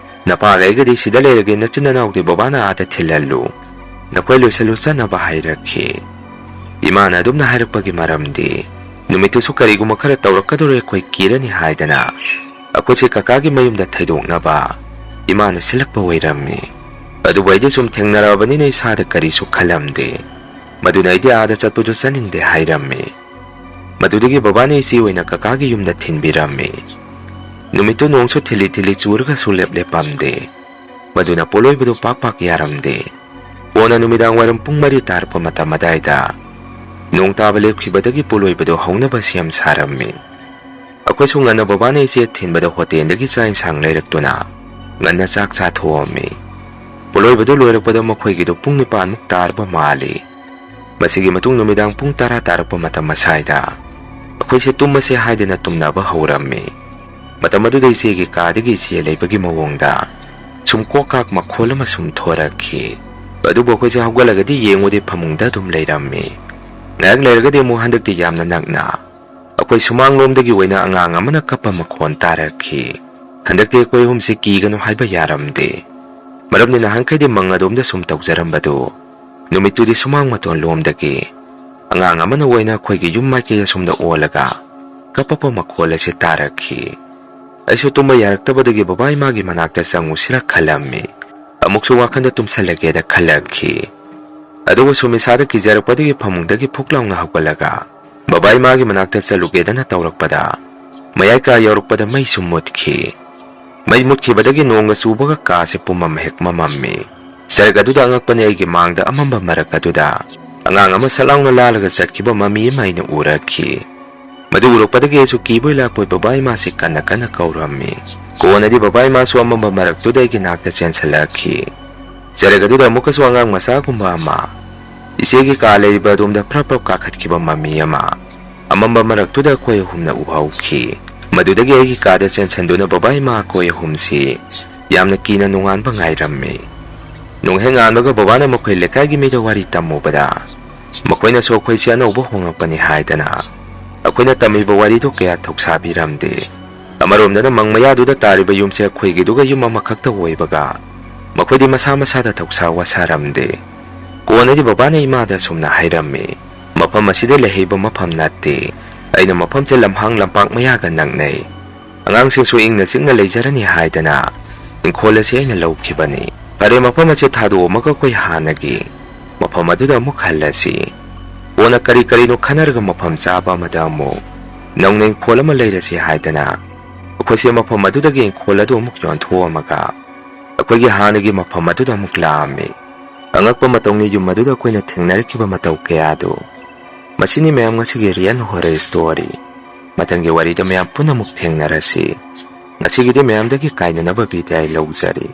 ꯅꯄꯥꯒ ꯑꯩꯒꯗꯤ ꯁꯤꯗ ꯂꯩꯔꯒꯦ, ꯅꯆꯤꯟ ꯅꯅꯥꯎꯗꯤ ꯕꯕꯥꯅ ꯑꯥꯗ ꯊꯤꯜꯍꯜꯂꯨ꯫ ꯅꯈꯣꯏ ꯂꯣꯏꯁꯤꯜꯂꯨ ꯆꯠꯅꯕ" ꯍꯥꯏꯔꯛꯈꯤ꯫ ꯏꯃꯥꯅ ꯑꯗꯨꯝꯅ ꯍꯥꯏꯔꯛꯄꯒꯤ ꯃꯔꯝꯗꯤ ꯅꯨꯃꯤꯠꯇꯨꯁꯨ ꯀꯔꯤꯒꯨꯝꯕ ꯈꯔ ꯇꯧꯔꯛꯀꯗꯧꯔꯦ, ꯑꯩꯈꯣꯏ ꯀꯤꯔꯅꯤ ꯍꯥꯏꯗꯅ ꯑꯩꯈꯣꯏꯁꯦ ꯀꯀꯥꯒꯤ ꯃꯌꯨꯝꯗ ꯊꯩꯗꯣꯛꯅꯕ ꯏꯃꯥꯅ ꯁꯤꯜꯂꯛꯄ ꯑꯣꯏꯔꯝꯃꯤ꯫ ꯑꯗꯨꯕꯨ ꯑꯩꯗꯤ ꯁꯨꯝ ꯊꯦꯡꯅꯔꯛꯑꯕꯅꯤꯅ ꯏꯁꯥꯗ ꯀꯔꯤꯁꯨ ꯈꯜꯂꯝꯗꯦ꯫ ꯃꯗꯨꯅ ꯑꯩꯗꯤ ꯑꯥꯗ ꯆꯠꯄꯗꯨ ꯆꯠꯅꯤꯡꯗꯦ ꯍꯥꯏꯔꯝꯃꯤ꯫ ꯃꯗꯨꯗꯒꯤ ꯕꯕꯥꯅ ꯏꯆꯦ ꯑꯣꯏꯅ ꯀꯀꯥꯒꯤ ꯌꯨꯝꯗ ꯊꯤꯟꯕꯤꯔꯝꯃꯤ꯫ ꯅꯨꯃꯤꯠꯇꯨ ꯅꯣꯡꯁꯨ ꯊꯤꯜꯂꯤ ꯊꯤꯜꯂꯤ ꯆꯨꯔꯒ ꯁꯨꯡꯂꯦꯞ ꯂꯦꯞꯄꯝꯗꯦ꯫ ꯃꯗꯨꯅ ꯄꯣꯂꯣꯏꯕꯗꯨ ꯄꯥꯛ ꯄꯥꯛ ꯌꯥꯔꯝꯗꯦ꯫ ꯀꯣꯟꯅ ꯅꯨꯃꯤꯗꯥꯡ ꯋꯥꯏꯔꯝ ꯄꯨꯡ ꯃꯔꯤ ꯇꯥꯔꯛꯄ ꯃꯇꯝ ꯑꯗꯥꯏꯗ ꯅꯣꯡ ꯇꯥꯕ ꯂꯦꯞꯈꯤꯕꯗꯒꯤ ꯄꯣꯂꯣꯏꯕꯗꯨ ꯍꯧꯅꯕ ꯁꯦꯝ ꯁꯥꯔꯝꯃꯤ꯫ ꯑꯩꯈꯣꯏꯁꯨ ꯉꯟꯅ ꯕꯕꯥꯅ ꯏꯆꯦ ꯊꯤꯟꯕꯗ ꯍꯣꯇꯦꯜꯗꯒꯤ ꯆꯥꯛ ꯏꯟꯁꯥꯡ ꯂꯩꯔꯛꯇꯨꯅ ꯉꯟꯅ ꯆꯥꯛ ꯆꯥꯊꯣꯛꯑꯝꯃꯤ꯫ ꯄꯣꯂꯣꯏꯕꯗꯨ ꯂꯣꯏꯔꯛꯄꯗ ꯃꯈꯣꯏꯒꯤꯗꯨ ꯄꯨꯡ ꯅꯤꯄꯥꯟꯃꯨꯛ ꯇꯥꯔꯕ ꯃꯥꯜꯂꯤ꯫ ꯃꯁꯤꯒꯤ ꯃꯇꯨꯡ ꯅꯨꯃꯤꯗꯥꯡ ꯄꯨꯡ ꯇꯔꯥ ꯇꯥꯔꯛꯄ ꯃꯇꯝ ꯑꯁꯥꯏꯗ ꯑꯩꯈꯣꯏꯁꯦ ꯇꯨꯝꯃꯁꯦ ꯍꯥꯏꯗꯅ ꯇꯨꯝꯅꯕ ꯍꯧꯔꯝꯃꯤ꯫ ꯃꯇꯝ ꯑꯗꯨꯗ ꯏꯆꯦꯒꯤ ꯀꯥꯗꯒꯤ ꯏꯆꯦ ꯂꯩꯕꯒꯤ ꯃꯑꯣꯡꯗ ꯁꯨꯝ ꯀꯣꯛ ꯀꯥꯛ ꯃꯈꯣꯜ ꯑꯃ ꯁꯨꯝ ꯊꯣꯔꯛꯈꯤ꯫ ꯑꯗꯨꯕꯨ ꯑꯩꯈꯣꯏꯁꯦ ꯍꯧꯒꯠꯂꯒꯗꯤ ꯌꯦꯡꯉꯨꯗꯦ, ꯐꯃꯨꯡꯗ ꯑꯗꯨꯝ ꯂꯩꯔꯝꯃꯤ꯫ ꯉꯥꯏꯍꯥꯛ ꯂꯩꯔꯒꯗꯤ ꯑꯃꯨꯛ ꯍꯟꯗꯛꯇꯤ ꯌꯥꯝꯅ ꯅꯛꯅ ꯑꯩꯈꯣꯏ ꯁꯨꯃꯥꯡꯂꯣꯝꯗꯒꯤ ꯑꯣꯏꯅ ꯑꯉꯥꯡ ꯑꯃꯅ ꯀꯞꯄ ꯃꯈꯣꯟ ꯇꯥꯔꯛꯈꯤ꯫ ꯍꯟꯗꯛꯇꯤ ꯑꯩꯈꯣꯏ ꯑꯍꯨꯝꯁꯦ ꯀꯤꯒꯅꯨ ꯍꯥꯏꯕ ꯌꯥꯔꯝꯗꯦ, ꯃꯔꯝꯗꯤ ꯅꯍꯥꯟꯈꯩꯗꯤ ꯃꯪ ꯑꯗꯣꯝꯗ ꯁꯨꯝ ꯇꯧꯖꯔꯝꯕꯗꯨ ꯅꯨꯃꯤꯠꯇꯨꯗꯤ ꯁꯨꯃꯥꯡ ꯃꯇꯣꯟ ꯂꯣꯝꯗꯒꯤ ꯑꯉꯥꯡ ꯑꯃꯅ ꯑꯣꯏꯅ ꯑꯩꯈꯣꯏꯒꯤ ꯌꯨꯝ ꯃꯥꯏꯀꯩ ꯑꯁꯣꯝꯗ ꯑꯣꯜꯂꯒ ꯀꯞꯄꯛꯄ ꯃꯈꯣꯜ ꯑꯁꯤ ꯇꯥꯔꯛꯈꯤ꯫ ꯑꯩꯁꯨ ꯇꯨꯝꯕ ꯌꯥꯔꯛꯇꯕꯗꯒꯤ ꯕꯕꯥ ꯏꯃꯥꯒꯤ ꯃꯅꯥꯛꯇ ꯆꯪꯉꯨꯁꯤꯔ ꯈꯜꯂꯝꯃꯤ꯫ ꯑꯃꯨꯛꯁꯨ ꯋꯥꯈꯜꯗ ꯇꯨꯝꯁꯜꯂꯒꯦꯗ ꯈꯜꯂꯛꯈꯤ꯫ ꯑꯗꯨꯕꯨ ꯁꯨꯝ ꯏꯁꯥꯗ ꯀꯤꯖꯔꯛꯄꯗꯒꯤ ꯐꯃꯨꯡꯗꯒꯤ ꯐꯨꯛ ꯂꯥꯎꯅ ꯍꯧꯒꯠꯂꯒ ꯕꯕꯥ ꯏꯃꯥꯒꯤ ꯃꯅꯥꯛꯇ ꯆꯠꯂꯨꯒꯦꯗꯅ ꯇꯧꯔꯛꯄꯗ, ꯃꯌꯥꯏ ꯀꯥ ꯌꯧꯔꯛꯄꯗ ꯃꯩꯁꯨ ꯃꯨꯠꯈꯤ꯫ ꯃꯩ ꯃꯨꯠꯈꯤꯕꯗꯒꯤ ꯅꯣꯡꯒ ꯆꯨꯕꯒ ꯀꯥꯁꯦ ꯄꯨꯝꯃꯝ ꯍꯦꯛ ꯃꯝꯃꯝꯃꯤ꯫ ꯖꯔꯛ ꯑꯗꯨꯗ ꯑꯉꯛꯄꯅꯤ, ꯑꯩꯒꯤ ꯃꯥꯡꯗ ꯑꯃꯝꯕ ꯃꯔꯛ ꯑꯗꯨꯗ ꯑꯉꯥꯡ ꯑꯃ ꯁꯠ ꯂꯥꯎꯅ ꯂꯥꯜꯂꯒ ꯆꯠꯈꯤꯕ ꯃꯃꯤ ꯑꯃ ꯑꯩꯅ ꯎꯔꯛꯈꯤ꯫ ꯃꯗꯨ ꯎꯔꯛꯄꯗꯒꯤ ꯑꯩꯁꯨ ꯀꯤꯕꯣꯏ ꯂꯥꯛꯄꯣꯏ ꯕꯕꯥ ꯏꯃꯥꯁꯤ ꯀꯟꯅ ꯀꯟꯅ ꯀꯧꯔꯝꯃꯤ꯫ ꯀꯣꯟꯅꯗꯤ ꯕꯕꯥ ꯏꯃꯥꯁꯨ ꯑꯃꯝꯕ ꯃꯔꯛꯇꯨꯗ ꯑꯩꯒꯤ ꯅꯥꯛꯇ ꯆꯦꯟꯁꯤꯜꯂꯛꯈꯤ꯫ ꯖꯔꯛ ꯑꯗꯨꯗ ꯑꯃꯨꯛꯀꯁꯨ ꯑꯉꯥꯡ ꯃꯆꯥꯒꯨꯝꯕ ꯑꯃ ꯏꯆꯦꯒꯤ ꯀꯥ ꯂꯩꯔꯤꯕ ꯑꯗꯣꯝꯗ ꯐ꯭ꯔꯞ ꯐ꯭ꯔꯞ ꯀꯥꯈꯠꯈꯤꯕ ꯃꯃꯤ ꯑꯃ꯫ ꯑꯃꯝꯕ ꯃꯔꯛꯇꯨꯗ ꯑꯩꯈꯣꯏ ꯑꯍꯨꯝꯅ ꯎꯍꯧꯈꯤ꯫ ꯃꯗꯨꯗꯒꯤ ꯑꯩꯒꯤ ꯀꯥꯗ ꯆꯦꯟꯁꯤꯟꯗꯨꯅ ꯕꯕꯥ ꯏꯃꯥ ꯑꯩꯈꯣꯏ ꯑꯍꯨꯝꯁꯤ ꯌꯥꯝꯅ ꯀꯤꯅ ꯅꯣꯡꯉꯥꯟꯕ ꯉꯥꯏꯔꯝꯃꯤ꯫ ꯅꯣꯡ ꯍꯦꯛ ꯉꯥꯟꯕꯒ ꯕꯕꯥꯅ ꯃꯈꯣꯏ ꯂꯩꯀꯥꯏꯒꯤ ꯃꯤꯗ ꯋꯥꯔꯤ ꯇꯝꯃꯨꯕꯗ, ꯃꯈꯣꯏꯅꯁꯨ ꯑꯩꯈꯣꯏꯁꯦ ꯑꯅꯧꯕ ꯍꯣꯡꯂꯛꯄꯅꯤ ꯍꯥꯏꯗꯅ ꯑꯩꯈꯣꯏꯅ ꯇꯝꯃꯤꯕ ꯋꯥꯔꯤꯗꯨ ꯀꯌꯥ ꯊꯧꯁꯥꯕꯤꯔꯝꯗꯦ꯫ ꯑꯃꯔꯣꯝꯗꯅ ꯃꯪ ꯃꯌꯥꯗꯨꯗ ꯇꯥꯔꯤꯕ ꯌꯨꯝꯁꯦ ꯑꯩꯈꯣꯏꯒꯤꯗꯨꯒ ꯌꯨꯝ ꯑꯃꯈꯛꯇ ꯑꯣꯏꯕꯒ ꯃꯈꯣꯏꯗꯤ ꯃꯁꯥ ꯃꯁꯥꯗ ꯊꯧꯁꯥ ꯋꯥꯁꯥꯔꯝꯗꯦ꯫ ꯀꯣꯟꯅꯗꯤ ꯕꯕꯥꯅ ꯏꯃꯥꯗ ꯑꯁꯨꯝꯅ ꯍꯥꯏꯔꯝꯃꯤ, "ꯃꯐꯝ ꯑꯁꯤꯗ ꯂꯩꯍꯩꯕ ꯃꯐꯝ ꯅꯠꯇꯦ꯫ ꯑꯩꯅ ꯃꯐꯝꯁꯦ ꯂꯝꯍꯥꯡ ꯂꯝꯄꯥꯛ ꯃꯌꯥꯒ ꯅꯛꯅꯩ꯫ ꯑꯉꯥꯡꯁꯤꯡꯁꯨ ꯏꯪꯅ ꯆꯤꯛꯅ ꯂꯩꯖꯔꯅꯤ ꯍꯥꯏꯗꯅ ꯏꯪꯈꯣꯜ ꯑꯁꯤ ꯑꯩꯅ ꯂꯧꯈꯤꯕꯅꯤ꯫ ꯐꯔꯦ, ꯃꯐꯝ ꯑꯁꯤ ꯊꯥꯗꯣꯛꯑꯝꯃꯒ ꯑꯩꯈꯣꯏ ꯍꯥꯟꯅꯒꯤ ꯃꯐꯝ ꯑꯗꯨꯗ ꯑꯃꯨꯛ ꯍꯜꯂꯁꯤ꯫ ꯀꯣꯟꯅ ꯀꯔꯤ ꯀꯔꯤꯅꯣ ꯈꯟꯅꯔꯒ ꯃꯐꯝ ꯆꯥꯕ ꯑꯃꯗ ꯑꯃꯨꯛ ꯅꯧꯅ ꯏꯪꯈꯣꯜ ꯑꯃ ꯂꯩꯔꯁꯤ" ꯍꯥꯏꯗꯅ ꯑꯩꯈꯣꯏꯁꯦ ꯃꯐꯝ ꯑꯗꯨꯗꯒꯤ ꯏꯪꯈꯣꯜ ꯑꯗꯨ ꯑꯃꯨꯛ ꯌꯣꯟꯊꯣꯛꯑꯝꯃꯒ ꯑꯩꯈꯣꯏꯒꯤ ꯍꯥꯟꯅꯒꯤ ꯃꯐꯝ ꯑꯗꯨꯗ ꯑꯃꯨꯛ ꯂꯥꯛꯑꯝꯃꯤ꯫ ꯑꯉꯛꯄ ꯃꯇꯧꯅꯤ, ꯌꯨꯝ ꯑꯗꯨꯗ ꯑꯩꯈꯣꯏꯅ ꯊꯦꯡꯅꯔꯛꯈꯤꯕ ꯃꯇꯧ ꯀꯌꯥꯗꯨ꯫ ꯃꯁꯤꯅꯤ ꯃꯌꯥꯝ ꯉꯁꯤꯒꯤ real horror story꯫ ꯃꯊꯪꯒꯤ ꯋꯥꯔꯤꯗ ꯃꯌꯥꯝ ꯄꯨꯟꯅ ꯑꯃꯨꯛ ꯊꯦꯡꯅꯔꯁꯤ꯫ ꯉꯁꯤꯒꯤꯗꯤ ꯃꯌꯥꯝꯗꯒꯤ ꯀꯥꯏꯅꯅꯕ ꯕꯤꯗꯥꯏ ꯂꯧꯖꯔꯤ꯫